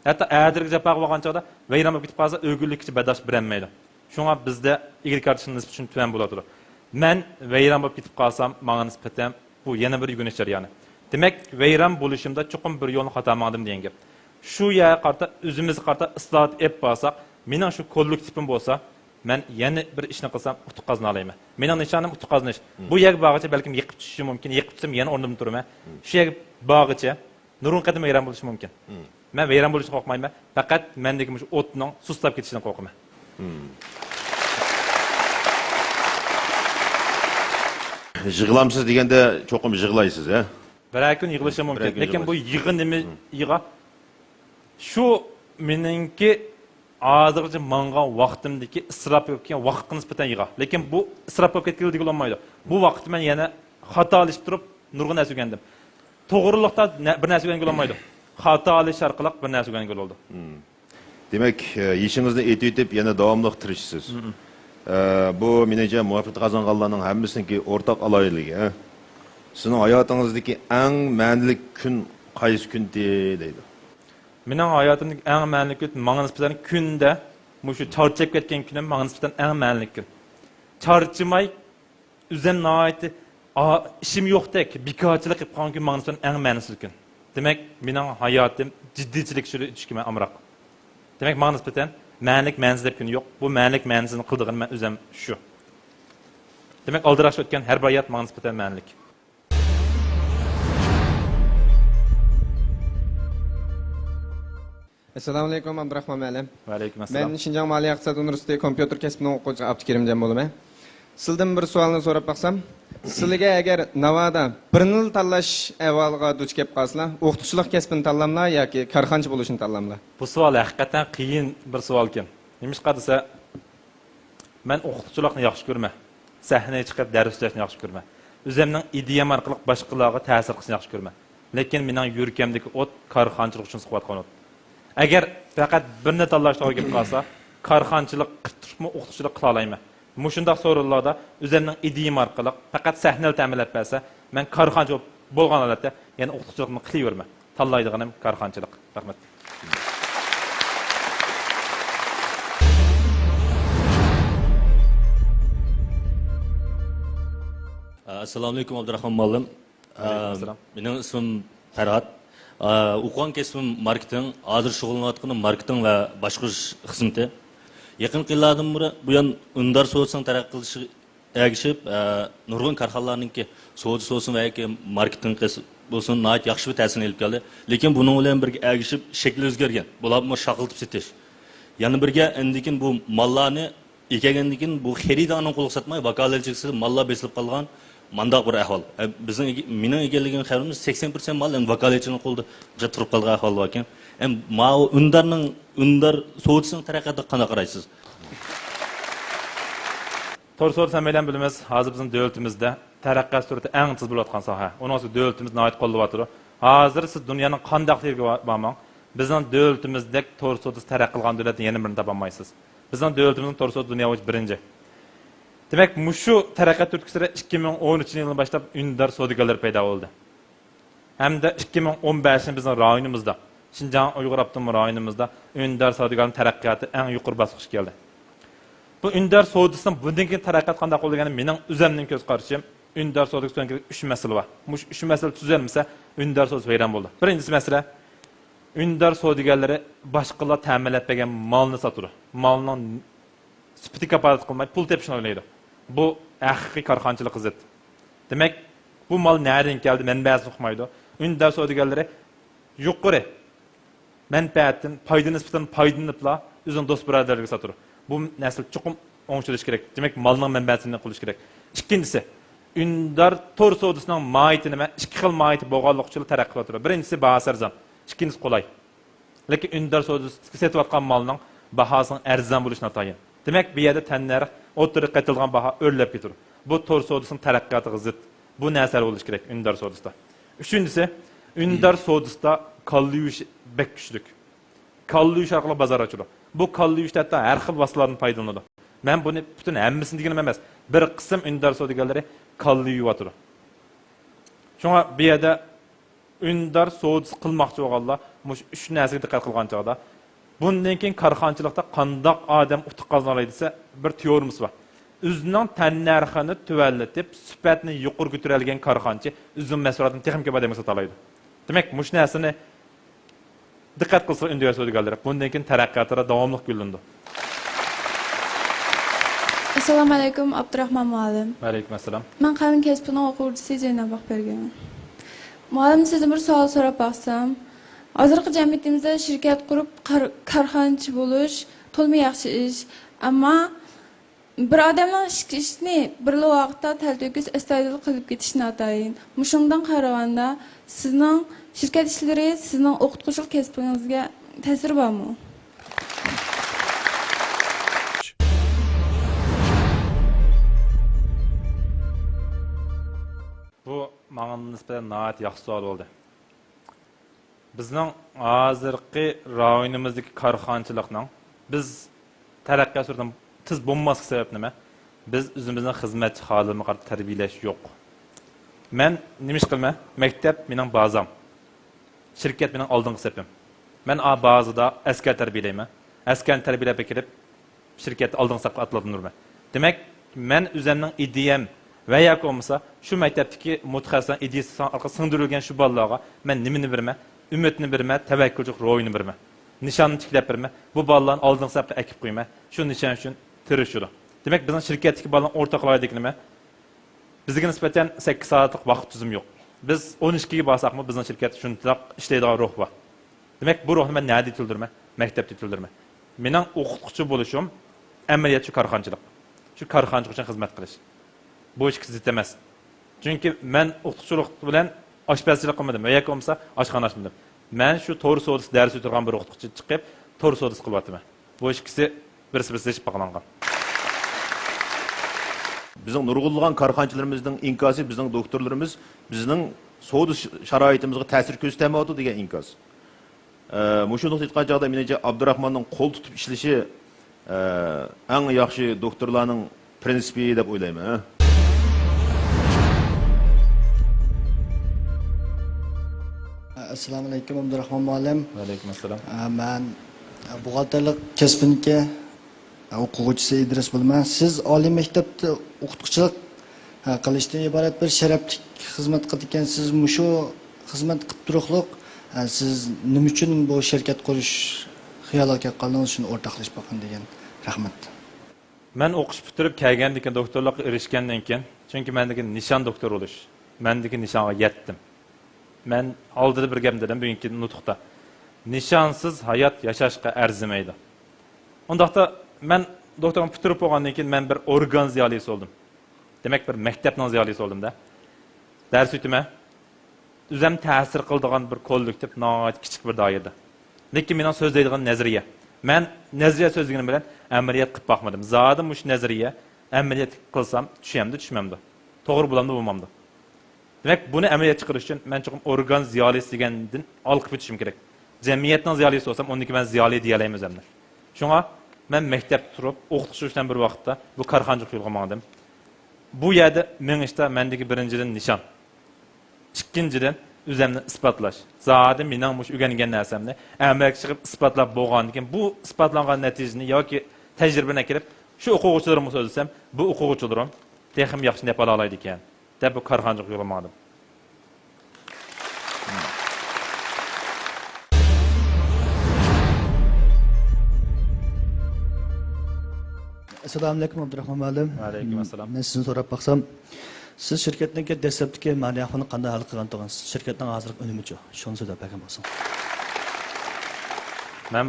ھەتتا ئەتىلىك جاپاغا بارغان چاغدا ۋەيران بولۇپ كېتىپ قالسا، ئۆگۈنلۈككىچە بەرداشلىق بېرەلمەيدۇ. شۇڭا بىزدە ئىگىلىك يارىتىشنىڭ نىسبىتى شۇنداق تۆۋەن بولۇۋاتىدۇ. مەن ۋەيران بولۇپ كېتىپ قالسام، ماڭا نىسبەتەن بۇ يەنە بىر يۆگىنىش جەريانى. دېمەك، ۋەيران بولۇشۇمدا چوقۇم بىر يولنى خاتا ماڭدىم دېگەن گەپ. شۇ يەرگە قارىتا، ئۆزىمىزگە قارىتا ئىسلاھات ئېلىپ بارساق، مېنىڭ شۇ كوللېكتىپىم بولسا، مەن يەنە بىر ئىشنى قىلسام، ئۇتۇق قازىنالايمەن. مېنىڭ نىشانىم ئۇتۇق قازىنىش. مم. بۇ يەرگە بارغۇچە بەلكىم يىقىپ چۈشۈشۈم مۇمكىن، يىقىپ چۈشسەم يەنە ئورنۇمدا تۇرىمەن. مم. شۇ يەرگە بارغۇچە نۇرغۇن قېتىم ۋەيران بولۇشۇم مۇمكىن. مم. مەن ۋەيران بولۇشتىن قورقمايمەن، پەقەت مەندىكى مۇشۇ ئوتنىڭ سۇسلاپ كېتىشىدىن قورقىمەن. مم. يىغلامسىز دېگەندە چوقۇم يىغلايسىز، ھە؟ بىرەر كۈن يىغلىشىم مۇمكىن. بىرەر كۈن لېكىن بۇ يىغلىشىم. يىغا نېمە مم. يىغا؟ شۇ مېنىڭكى ھازىرغىچە ماڭغان ۋاقتىمدىكى ئىسراپ بولۇپ كەتكەن ۋاقىتقا نىسبەتەن يىغا. لېكىن بۇ ئىسراپ بولۇپ كەتكىلى دېگىلى بولمايدۇ. بۇ ۋاقىتتا مەن يەنە خاتالىشىپ تۇرۇپ نۇرغۇن نەرسە ئۆگەندىم. توغرىلىقتا نە-، بىر نەرسە ئۆگەنگىلى بولمايدۇ. خاتالىشىش ئارقىلىق بىر نەرسە ئۆگەنگىلى بولىدۇ. مم. دېمەك، يېشىڭىزنى ئېيتىۋېتىپ، يەنە داۋاملىق تىرىشىسىز. مم. ئە، بۇ مېنىڭچە مۇۋەپپەقىيەت قازانغانلارنىڭ ھەممىسىنىڭكى ئورتاق ئالاھىدىلىكى، ھە؟ سىزنىڭ ھاياتىڭىزدىكى ئەڭ مەنىلىك كۈن قايسى كۈنتى دەيدۇ. مېنىڭ ھاياتىمدىكى ئەڭ مەنىلىك كۈن ماڭا نىسبەتەن كۈندە مۇشۇ چارچاپ كەتكەن كۈنۈم ماڭا نىسبەتەن ئەڭ مەنىلىك كۈن. چارچىماي، ئۆزۈم ناھايىتى، ئا، ئىشىم يوقتەك، بىكارچىلىق قىلىپ قالغان كۈن ماڭا نىسبەتەن ئەڭ مەنىسىز كۈن. دېمەك، مېنىڭ ھاياتىم جىددىيچىلىك ئىچىدە ئۆتۈشكە مەن ئامراق. دېمەك، ماڭا نىسبەتەن مەنىلىك، مەنىسىز دەپ كۈن يوق. بۇ مەنىلىك، مەنىسىزنى قىلىدىغىنى مەن ئۆزۈم شۇ. دېمەك، ئالدىراش ئۆتكەن ھەر بىر ھايات ماڭا نىسبەتەن مەنىلىك. ئەسسالامۇئەلەيكۇم، ئابدۇراخمان مۇئەللىم. ۋەئەلەيكۇم ئەسسالام. مەن شىنجاڭ مالىيە ئىقتىساد ئۇنىۋېرسىتېتى كومپيۇتېر كەسپىنىڭ ئوقۇغۇچىسى ئابدۇكېرىمجان بولىمەن. سىلدىن بىر سوئالنى سوراپ باقسام، سىلىگە ئەگەر ناۋادا بىرنىلا تاللاش ئەھۋالىغا دۇچ كەپ قالسىلا، ئوقۇتقۇچىلىق كەسپىنى تاللاملا ياكى كارخانىچى بولۇشنى تاللاملا؟ بۇ سوئال ھەقىقەتەن قىيىن بىر سوئالكەن. نېمىشقا دېسە، مەن ئوقۇتقۇچىلىقنى ياخشى كۆرىمەن. سەھنىگە چىقىپ دەرس سۆزلەشنى ياخشى كۆرىمەن. ئۆزۈمنىڭ ئىدىيەم ئارقىلىق باشقىلارغا تەسىر قىلىشنى ياخشى كۆرىمەن. لېكىن مېنىڭ يۈرىكىمدىكى ئوت كارخانىچىلىق ئۈچۈن سىقىۋاتقان ئوت. ئەگەر پەقەت بىرنى تاللاش توغرا كېلىپ قالسا، كارخانىچىلىق قىلىپ تۇرۇپمۇ ئوقۇتقۇچىلىق قىلالايمەن. مۇشۇنداق سورۇنلاردا ئۆزۈمنىڭ ئىدىيەم ئارقىلىق پەقەت سەھنىلەردە ئەمەلىيەت بەرسە، مەن كارخانىچى بولغان ھالەتتە يەنە ئوقۇتقۇچىلىقنى قىلىۋېرىمەن. تاللايدىغىنىم كارخانىچىلىق. رەھمەت. ئەسسالامۇئەلەيكۇم، ئابدۇراخمان مۇئەللىم. ۋەئەلەيكۇم ئەسسالام. مېنىڭ ئىسمىم پەرھات. ئوقۇغان كەسپىم ماركېتىڭ، ھازىر شۇغۇللىنىۋاتقىنىم ماركېتىڭ ۋە باشقۇرۇش خىزمىتى. يېقىنقى يىللاردىن بۇيان ئۈندىدار سودىسىنىڭ تەرەققىي قىلىشىغا ئەگىشىپ، ئە، نۇرغۇن كارخانىلارنىڭكى سودىسى بولسۇن ۋە ياكى ماركېتىنگ قىس-، بولسۇن، ناھايىتى ياخشى بىر تەسىرنى ئېلىپ كەلدى. لېكىن بۇنىڭ بىلەن بىرگە ئەگىشىپ شەكلى ئۆزگەرگەن. بۇلارمۇ شاقىلتىپ سېتىش. يەنە بىرگە ئاندىن كېيىن بۇ ماللارنى ئېكەلگەندىن كېيىن بۇ خېرىدارنىڭ قولىغا ساتماي، ۋاكالەتچىلىك ماللار بېسىلىپ قالغان مانداق بىر ئەھۋال. ئە، بىزنىڭ ئىگە-، مېنىڭ ئىگىلىگەن خەۋىرىمدە سەكسەن پىرسەنت مال ئەمدى ۋاكالەتچىنىڭ قولىدا تۇرۇپ قالغان ئەھۋال باركەن. ئەمدى ماۋۇ ئۈندىدارنىڭ، ئۈندىدار سودىسىنىڭ تەرەققىياتىغا قانداق قارايسىز؟ تور سودىسى ھەممەيلەن بىلىمىز، ھازىر بىزنىڭ دۆلىتىمىزدە تەرەققىيات سۈرئىتى ئەڭ تېز بولۇۋاتقان ساھە. ئۇنىڭ ئۈستىگە دۆلىتىمىز ناھايىتى قوللاۋاتىدۇ. ھازىر سىز دۇنيانىڭ قانداق يېرىگە بارماڭ، بىزنىڭ دۆلىتىمىزدەك تور سودىسى تەرەققىي قىلغان دۆلەتنى يەنە بىرىنى تاپالمايسىز. بىزنىڭ دۆلىتىمىزنىڭ تور سودىسى دۇنيا بويىچە بىرىنچى. دېمەك، مۇشۇ تەرەققىيات تۈرتكىسىدە ئىككى مىڭ ئون ئۈچىنچى يىلدىن باشلاپ ئۈندىدار سودىگەرلىرى پەيدا بولدى. ھەمدە ئىككى مىڭ ئون بەشىنچى بىزنىڭ رايونىمىزدا، شىنجاڭ ئۇيغۇر ئاپتونوم رايونىمىزدا ئۈندىدار سودىگەرنىڭ تەرەققىياتى ئەڭ يۇقىرى باسقۇچقا كەلدى. بۇ ئۈندىدار سودىسىنىڭ بۇندىن كېيىن تەرەققىياتى قانداق بولىدۇ دېگەندە، مېنىڭ ئۆزۈمنىڭ كۆز قارىشىم، ئۈندىدار سودىسىدا ئۈچ مەسىلە بار. مۇشۇ ئۈچ مەسىلە تۈزەلمىسە، ئۈندىدار سودىسى ۋەيران بولىدۇ. بىرىنچىسى مەسىلە، ئۈندىدار سودىگەرلىرى باشقىلار تەمىنلەپ بەرگەن مالنى ساتىدۇ. مالنىڭ سۈپىتىگە كاپالەتلىك قىلماي، پۇل تېپىشنى ئويلايدۇ. بۇ ھەقىقىي كارخانىچىلىققا زىت. دېمەك، بۇ مال نەدىن كەلدى، مەنبەسىنى ئۇقمايدۇ. ئۈندىدار سودىگەرلىرى يۇقىرى مەنپەئەتتىن، پايدا نىسبىتىدىن پايدىلىنىپلا ئۆزىنىڭ دوست بۇرادەرلىرىگە ساتىدۇ. بۇ نەسىل چوقۇم ئوڭشىلىشى كېرەك. دېمەك، مالنىڭ مەنبەسىنى قىلىش كېرەك. ئىككىنچىسى، ئۈندىدار تور سودىسىنىڭ ماھىيىتى نېمە؟ ئىككى خىل ماھىيىتى بولغانلىقى ئۈچۈن تەرەققىي قىلىۋاتىدۇ. بىرىنچىسى، باھاسى ئەرزان. ئىككىنچىسى، قولاي. لېكىن ئۈندىدار سودىسىدىكى سېتىۋاتقان مالنىڭ باھاسىنىڭ ئەرزان بولۇشى ناتايىن. دېمەك، بۇ يەردە تەننەرخ، ئوتتۇرىغا قېتىلىدىغان باھا ئۆرلەپ كېتىدۇ. بۇ تور سودىسىنىڭ تەرەققىياتىغا زىت. بۇ نەرسە ھەل بولۇشى كېرەك ئۈندىدار سودىسىدا. ئۈچىنچىسى، ئۈندىدار سودىسىدا كاللا يۇيۇش بەك كۈچلۈك. كاللا يۇيۇش ئارقىلىق بازار ئاچىدۇ. بۇ كاللا يۇيۇشتا ھەتتا ھەر خىل ۋاسىتىلاردىن پايدىلىنىدۇ. مەن بۇنى پۈتۈن ھەممىسىنى دېگىنىم ئەمەس. بىر قىسىم ئۈندىدار سودىگەرلىرى كاللا يۇيۇۋاتىدۇ. شۇڭا بۇ يەردە ئۈندىدار سودىسى قىلماقچى بولغانلار مۇشۇ ئۈچ نەرسىگە دىققەت قىلغان چاغدا، بۇندىن كېيىن كارخانىچىلىقتا قانداق ئادەم ئۇتۇق قازىنالاي دېسە، بىر تېئورېمىسى بار. ئۆزىنىڭ تەننەرخىنى تۆۋەنلىتىپ، سۈپەتنى يۇقىرى كۆتۈرەلىگەن كارخانىچى ئۆزىنىڭ مەھسۇلاتىنى تېخىمۇ كۆپ ئادەمگە ساتالايدۇ. دېمەك، مۇشۇ نەرسىنى دىققەت قىلسا ئۈندىدار سودىگەرلىرى، بۇندىن كېيىن تەرەققىياتلىرى داۋاملىق گۈللىنىدۇ. ئەسسالامۇ ئەلەيكۇم، ئابدۇراخمان مۇئەللىم. ۋەئەلەيكۇم ئەسسالام. مەن قانۇن كەسپىنىڭ ئوقۇغۇچىسى زەينەپ ئاقبەرگەن. مۇئەللىم، سىزدىن بىر سوئال سوراپ باقسام، ھازىرقى جەمئىيىتىمىزدە شىركەت قۇرۇپ، كار-، كارخانىچى بولۇش تولىمۇ ياخشى ئىش. ئەمما بىر ئادەمنىڭ ئىككى ئىشنى بىرلا ۋاقىتتا تەلتۆكۈس، ئەستايىدىل قىلىپ كېتىشى ناتايىن. مۇشۇنىڭدىن قارىغاندا، سىزنىڭ شىركەت ئىشلىرى سىزنىڭ ئوقۇتقۇچىلىق كەسپىڭىزگە تەسىرى بارمۇ؟ بۇ ماڭا نىسبەتەن ناھايىتى ياخشى سوئال بولدى. بىزنىڭ ھازىرقى رايونىمىزدىكى كارخانىچىلىقنىڭ بىز تەرەققىيات سۈرئىتىنىڭ تېز بولماسلىقى سەۋەب نېمە؟ بىز ئۆزىمىزنىڭ خىزمەتچى خادىمىغا قارىتا تەربىيەلەش يوق. مەن نېمە ئىش قىلىمەن؟ مەكتەپ مېنىڭ بازام. شىركەت مېنىڭ ئالدىنقى سېپىم. مەن ئا بازىدا ئەسكەر تەربىيەلەيمەن. ئەسكەرنى تەربىيەلەپ ئەكىرىپ، شىركەتتە ئالدىنقى سەپكە ئاتلاندۇرىمەن. دېمەك، مەن ئۆزەمنىڭ ئىدىيەم ۋە ياكى بولمىسا شۇ مەكتەپتىكى مۇتەخەسسىسلەرنىڭ ئىدىيەسى ئارقىلىق سىڭدۈرۈلگەن شۇ بالىلارغا مەن نېمىنى بېرىمەن؟ ئۈمىدنى بېرىمەن، تەۋەككۈلچىلىك روھىنى بېرىمەن. نىشاننى تىكلەپ بېرىمەن. بۇ بالىلارنى ئالدىنقى سەپكە ئەكىپ قويىمەن. شۇ نىشان ئۈچۈن تىرىشىدۇ. دېمەك، بىزنىڭ شىركەتتىكى بالىنىڭ ئورتاق ئالاھىدىلىكى نېمە؟ بىزگە نىسبەتەن سەككىز سائەتلىك ۋاقىت تۈزۈمى يوق. بىز ئون ئىككىگە بارساقمۇ، بىزنىڭ شىركەتتە شۇنداق ئىشلەيدىغان روھ بار. دېمەك، بۇ روھنى مەن نەدە يېتىلدۈرىمەن؟ مەكتەپتە يېتىلدۈرىمەن. مېنىڭ ئوقۇتقۇچى بولۇشۇم ئەمەلىيەتتە شۇ كارخانىچىلىق. شۇ كارخانىچىلىق ئۈچۈن خىزمەت قىلىش. بۇ ئىككىسى زىت ئەمەس. چۈنكى مەن ئوقۇتقۇچىلىق بىلەن ئاشپەزچىلىك قىلمىدىم ۋە ياكى بولمىسا ئاشخانا ئاچمىدىم. مەن شۇ تور سودىسى دەرس ئۆتىدىغان بىر ئوقۇتقۇچى چىقىپ، تور سودىسى قىلىۋاتىمەن. بۇ ئىككىسى بىرسى-بىرسى زىچ باغلانغان. بىزنىڭ نۇرغۇنلىغان كارخانىچىلىرىمىزنىڭ ئىنكاسى، بىزنىڭ دوكتورلىرىمىز بىزنىڭ سودا ش-، شارائىتىمىزغا تەسىر كۆرسىتەلمەيۋاتىدۇ دېگەن ئىنكاس. ئە، مۇشۇ نۇقتىدا ئېيتقان چاغدا، مېنىڭچە، ئابدۇراخماننىڭ قول تۇتۇپ ئىشلىشى، ئە، ئەڭ ياخشى دوكتورلارنىڭ پرىنسىپى دەپ ئويلايمەن. ئەسسالامۇ ئەلەيكۇم، ئابدۇراخمان مۇئەللىم. ۋەئەلەيكۇم ئەسسالام. ئە، مەن بوغالتىرلىق كەسپىنىڭكى ئوقۇغۇچىسى ئىدرىس بولىمەن. سىز ئالىي مەكتەپتە ئوقۇتقۇچىلىق، ھە، قىلىشتىن ئىبارەت بىر شەرەپلىك خىزمەت قىلىدىكەنسىز. مۇشۇ خىزمەت قىلىپ تۇرۇقلۇق، ھە، سىز نېمە ئۈچۈن بۇ شىركەت قۇرۇش خىيالىغا كەپ قالدىڭىز؟ شۇنى ئورتاقلىشىپ باققىن دېگەن. رەھمەت. مەن ئوقۇش پۈتتۈرۈپ كەلگەندىن كېيىن، دوكتورلۇققا ئېرىشكەندىن كېيىن، چۈنكى مەندىكى نىشان دوكتور بولۇش. مەندىكى نىشانغا يەتتىم. مەن ئالدىدا بىر گەپنى دېدىم بۈگۈنكى نۇتۇقتا. نىشانسىز ھايات ياشاشقا ئەرزىمەيدۇ. ئۇنداقتا مەن دوكتورلۇقنى پۈتتۈرۈپ بولغاندىن كېيىن مەن بىر ئورگان زىيالىيسى بولدۇم. دېمەك، بىر مەكتەپنىڭ زىيالىيسى بولدۇم-دە. دەرس ئۆتىمەن. ئۆزۈم تەسىر قىلىدىغان بىر كوللېكتىپ، ناھايىتى كىچىك بىر دائىرىدە. لېكىن مېنىڭ سۆزلەيدىغان نەزەرىيە. مەن نەزەرىيە سۆزلىگىنىم بىلەن ئەمەلىيەت قىلىپ باقمىدىم. زادى مۇشۇ نەزەرىيە ئەمەلىيەت قىلسام، چۈشەمدۇ، چۈشمەمدۇ؟ توغرا بولامدۇ، بولمامدۇ؟ دېمەك، بۇنى ئەمەلىيەتكە چىقىرىش ئۈچۈن مەن چوقۇم ئورگان زىيالىيسى دېگەندىن ھالقىپ ئۆتۈشۈم كېرەك. جەمئىيەتنىڭ زىيالىيسى بولسام، ئۇندىن كېيىن مەن زىيالىي دېيەلەيمەن ئۆزۈمنى. شۇڭا مەن مەكتەپتە تۇرۇپ، ئوقۇتقۇچى بىلەن بىر ۋاقىتتا بۇ كارخانىچىلىق يولىغا ماڭدىم. بۇ يەردە مېڭىشتا مەندىكى بىرىنچىدىن نىشان. ئىككىنچىدىن، ئۆزۈمنى ئىسپاتلاش. زادى مېنىڭ مۇشۇ ئۆگەنگەن نەرسەمنى ئەمەلگە چىقىرىپ ئىسپاتلاپ بولغاندىن كېيىن، بۇ ئىسپاتلانغان نەتىجىنى ياكى تەجرىبىنى ئەكىرىپ، شۇ ئوقۇغۇچىلىرىمغا سۆزلىسەم، بۇ ئوقۇغۇچىلىرىم تېخىمۇ ياخشى نەپ ئالالايدىكەن، دەپ بۇ كارخانىچىلىق يولىغا ماڭدىم. ئەسسالامۇئەلەيكۇم، ئابدۇراخمان مۇئەللىم. ۋەئەلەيكۇم ئەسسالام. مەن سىزنى سوراپ باقسام، سىز شىركەتنىڭكى دەسلەپتىكى مالىيە ئەھۋالىنى قانداق ھەل قىلغانتىڭىز؟ شىركەتنىڭ ھازىرقى ئۈنۈمىچۇ؟ شۇنى سۆزلەپ بەرگەن بولسىڭىز. مەن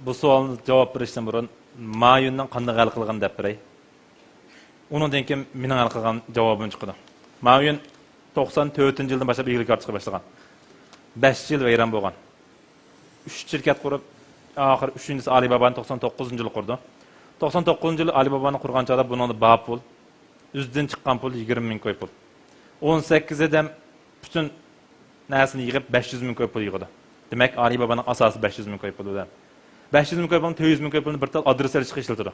بۇ سوئالنى جاۋاب بېرىشتىن بۇرۇن، مايۈننىڭ قانداق ھەل قىلغىنىنى دەپ بېرەي. ئۇنىڭدىن كېيىن مېنىڭ ھەل قىلغان جاۋابىم چىقىدۇ. مايۈن توقسان تۆتىنچى يىلدىن باشلاپ ئىگىلىككە ئارتىشقا باشلىغان. بەش يىل ۋەيران بولغان. ئۈچ شىركەت قۇرۇپ، ئاخىرى ئۈچىنچىسى ئالىبابانى توقسان توققۇزىنچى يىلى قۇردى. توقسان توققۇزىنچى يىلى ئالىبابانى قۇرغان چاغدا بۇنىڭدا بار پۇل، ئۆزىدىن چىققان پۇل يىگىرمە مىڭ كوي پۇل. ئون سەككىز ئادەم پۈتۈن نەرسىنى يىغىپ، بەش يۈز مىڭ كوي پۇل يىغىدۇ. دېمەك، ئالىبابانىڭ ئاساسى بەش يۈز مىڭ كوي پۇل بىلەن. بەش يۈز مىڭ كوي پۇلنىڭ تۆت يۈز مىڭ كوي پۇلىنى بىر تال ئادرېس ئېلىشقا ئىشلىتىدۇ.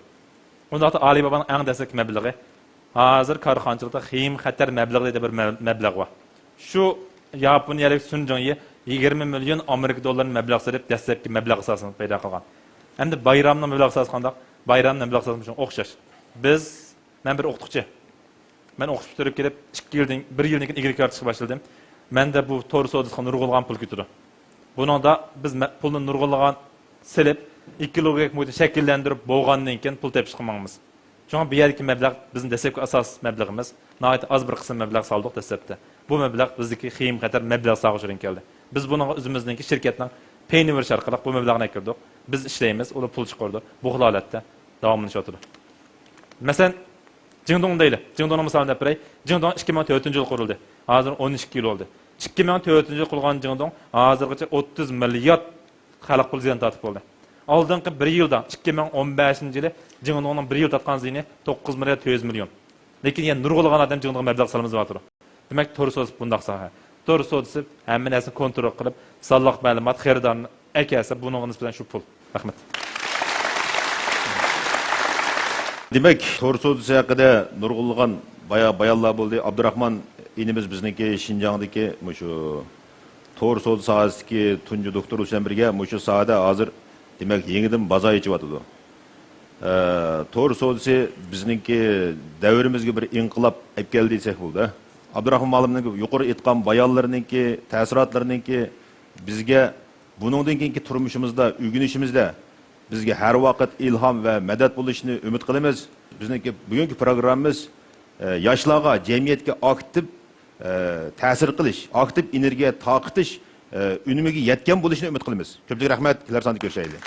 ئۇنداقتا ئالىبابانىڭ ئەڭ دەسلەپكى مەبلىغى، ھازىر كارخانىچىلىقتا خېيىم خەتەر مەبلىغى دەيدىغان بىر مە-، مەبلەغ بار. شۇ ياپونىيەلىك سۇن جېڭيى يىگىرمە مىليون ئامېرىكا دوللىرىنى مەبلەغ سېلىپ، دەسلەپكى مەبلەغ ئاساسىنى پەيدا قىلغان. ئەمدى بايرامنىڭ مەبلەغ ئاساسى قانداق؟ بايرامنىڭ مەبلەغ ئاساسى شۇنىڭغا ئوخشاش. بىز، مەن بىر ئوقۇتقۇچى. مەن ئوقۇتۇش پۈتتۈرۈپ كېلىپ، ئىككى يىلدىن، بىر يىلدىن كېيىن ئىگىلىك يارىتىشقا باشلىدىم. مەندە بۇ تور سودىسىغا نۇرغۇنلىغان پۇل كېتىدۇ. بۇنىڭدا بىز مە-، پۇلنى نۇرغۇنلىغان سېلىپ، ئېكولوگىيەلىك مۇھىتنى شەكىللەندۈرۈپ بولغاندىن كېيىن پۇل تېپىشقا ماڭىمىز. شۇڭا بۇ يەردىكى مەبلەغ بىزنىڭ دەسلەپكى ئاساس مەبلىغىمىز. ناھايىتى ئاز بىر قىسىم مەبلەغ سالدۇق دەسلەپتە. بۇ مەبلەغ بىزدىكى خېيىم خەتەر مەبلەغ سالغۇچىدىن كەلدى. بىز بۇنىڭغا ئۆزىمىزنىڭكى شىركەتنىڭ پەينى بېرىش ئارقىلىق بۇ مەبلەغنى ئەكىردۇق. بىز ئىشلەيمىز، ئۇلار پۇل چىقىرىدۇ. بۇ خىل ھالەتتە داۋاملىشىۋاتىدۇ. مەسىلەن، جىڭدۇڭ دەيلى. جىڭدۇڭنىڭ مىسالىنى بېرىپ بېرەي. جىڭدۇڭ ئىككى مىڭ تۆتىنچى يىلى قۇرۇلدى. ھازىر ئون ئىككى يىل بولدى. ئىككى مىڭ تۆتىنچى يىلى قۇرۇلغان جىڭدۇڭ ھازىرغىچە ئوتتۇز مىليارد خەلق پۇلى زىيان تارتىپ بولدى. ئالدىنقى بىر يىلدا، ئىككى مىڭ ئون بەشىنچى يىلى جىڭدۇڭنىڭ بىر يىل تارتقان زىيىنى توققۇز مىليارد تۆت يۈز مىليون. لېكىن يەنە نۇرغۇنلىغان ئادەم جىڭدۇڭغا مەبلەغ سالىمىز دەۋاتىدۇ. دېمەك، تور سودىسى بۇنداق ساھە. تور سودىسى ھەممە نەرسىنى كونترول قىلىپ، سانلىق مەلۇمات، خېرىدارنى ئەكەلسە، بۇنىڭغا نىسبەتەن شۇ پۇل. رەھمەت. دېمەك، تور سودىسى ھەققىدە نۇرغۇنلىغان بايا-، بايانلار بولدى. ئابدۇراخمان ئىنىمىز بىزنىڭكى شىنجاڭدىكى مۇشۇ تور سودا ساھەسىدىكى تۇنجى دوكتور بولۇش بىلەن بىرگە، مۇشۇ ساھەدە ھازىر، دېمەك، يېڭىدىن بازار ئېچىۋاتىدۇ. ئە، تور سودىسى بىزنىڭكى دەۋرىمىزگە بىر ئىنقىلاب ئەپ كەلدى دېسەك بولىدۇ. ئابدۇراخمان مۇئەللىمنىڭ يۇقىرى ئېيتقان بايانلىرىنىڭكى، تەسىراتلىرىنىڭكى بىزگە بۇنىڭدىن كېيىنكى تۇرمۇشىمىزدا، ئۆگىنىشىمىزدە بىزگە ھەر ۋاقىت ئىلھام ۋە مەدەت بولۇشىنى ئۈمىد قىلىمىز. بىزنىڭكى بۈگۈنكى پروگراممىمىز، ئە، ياشلارغا، جەمئىيەتكە ئاكتىپ، ئە، تەسىر قىلىش، ئاكتىپ ئېنېرگىيە تارقىتىش، ئە، ئۈنۈمىگە يەتكەن بولۇشىنى ئۈمىد قىلىمىز. كۆپچىلىك رەھمەت، كېلەر ساندا كۆرۈشەيلى.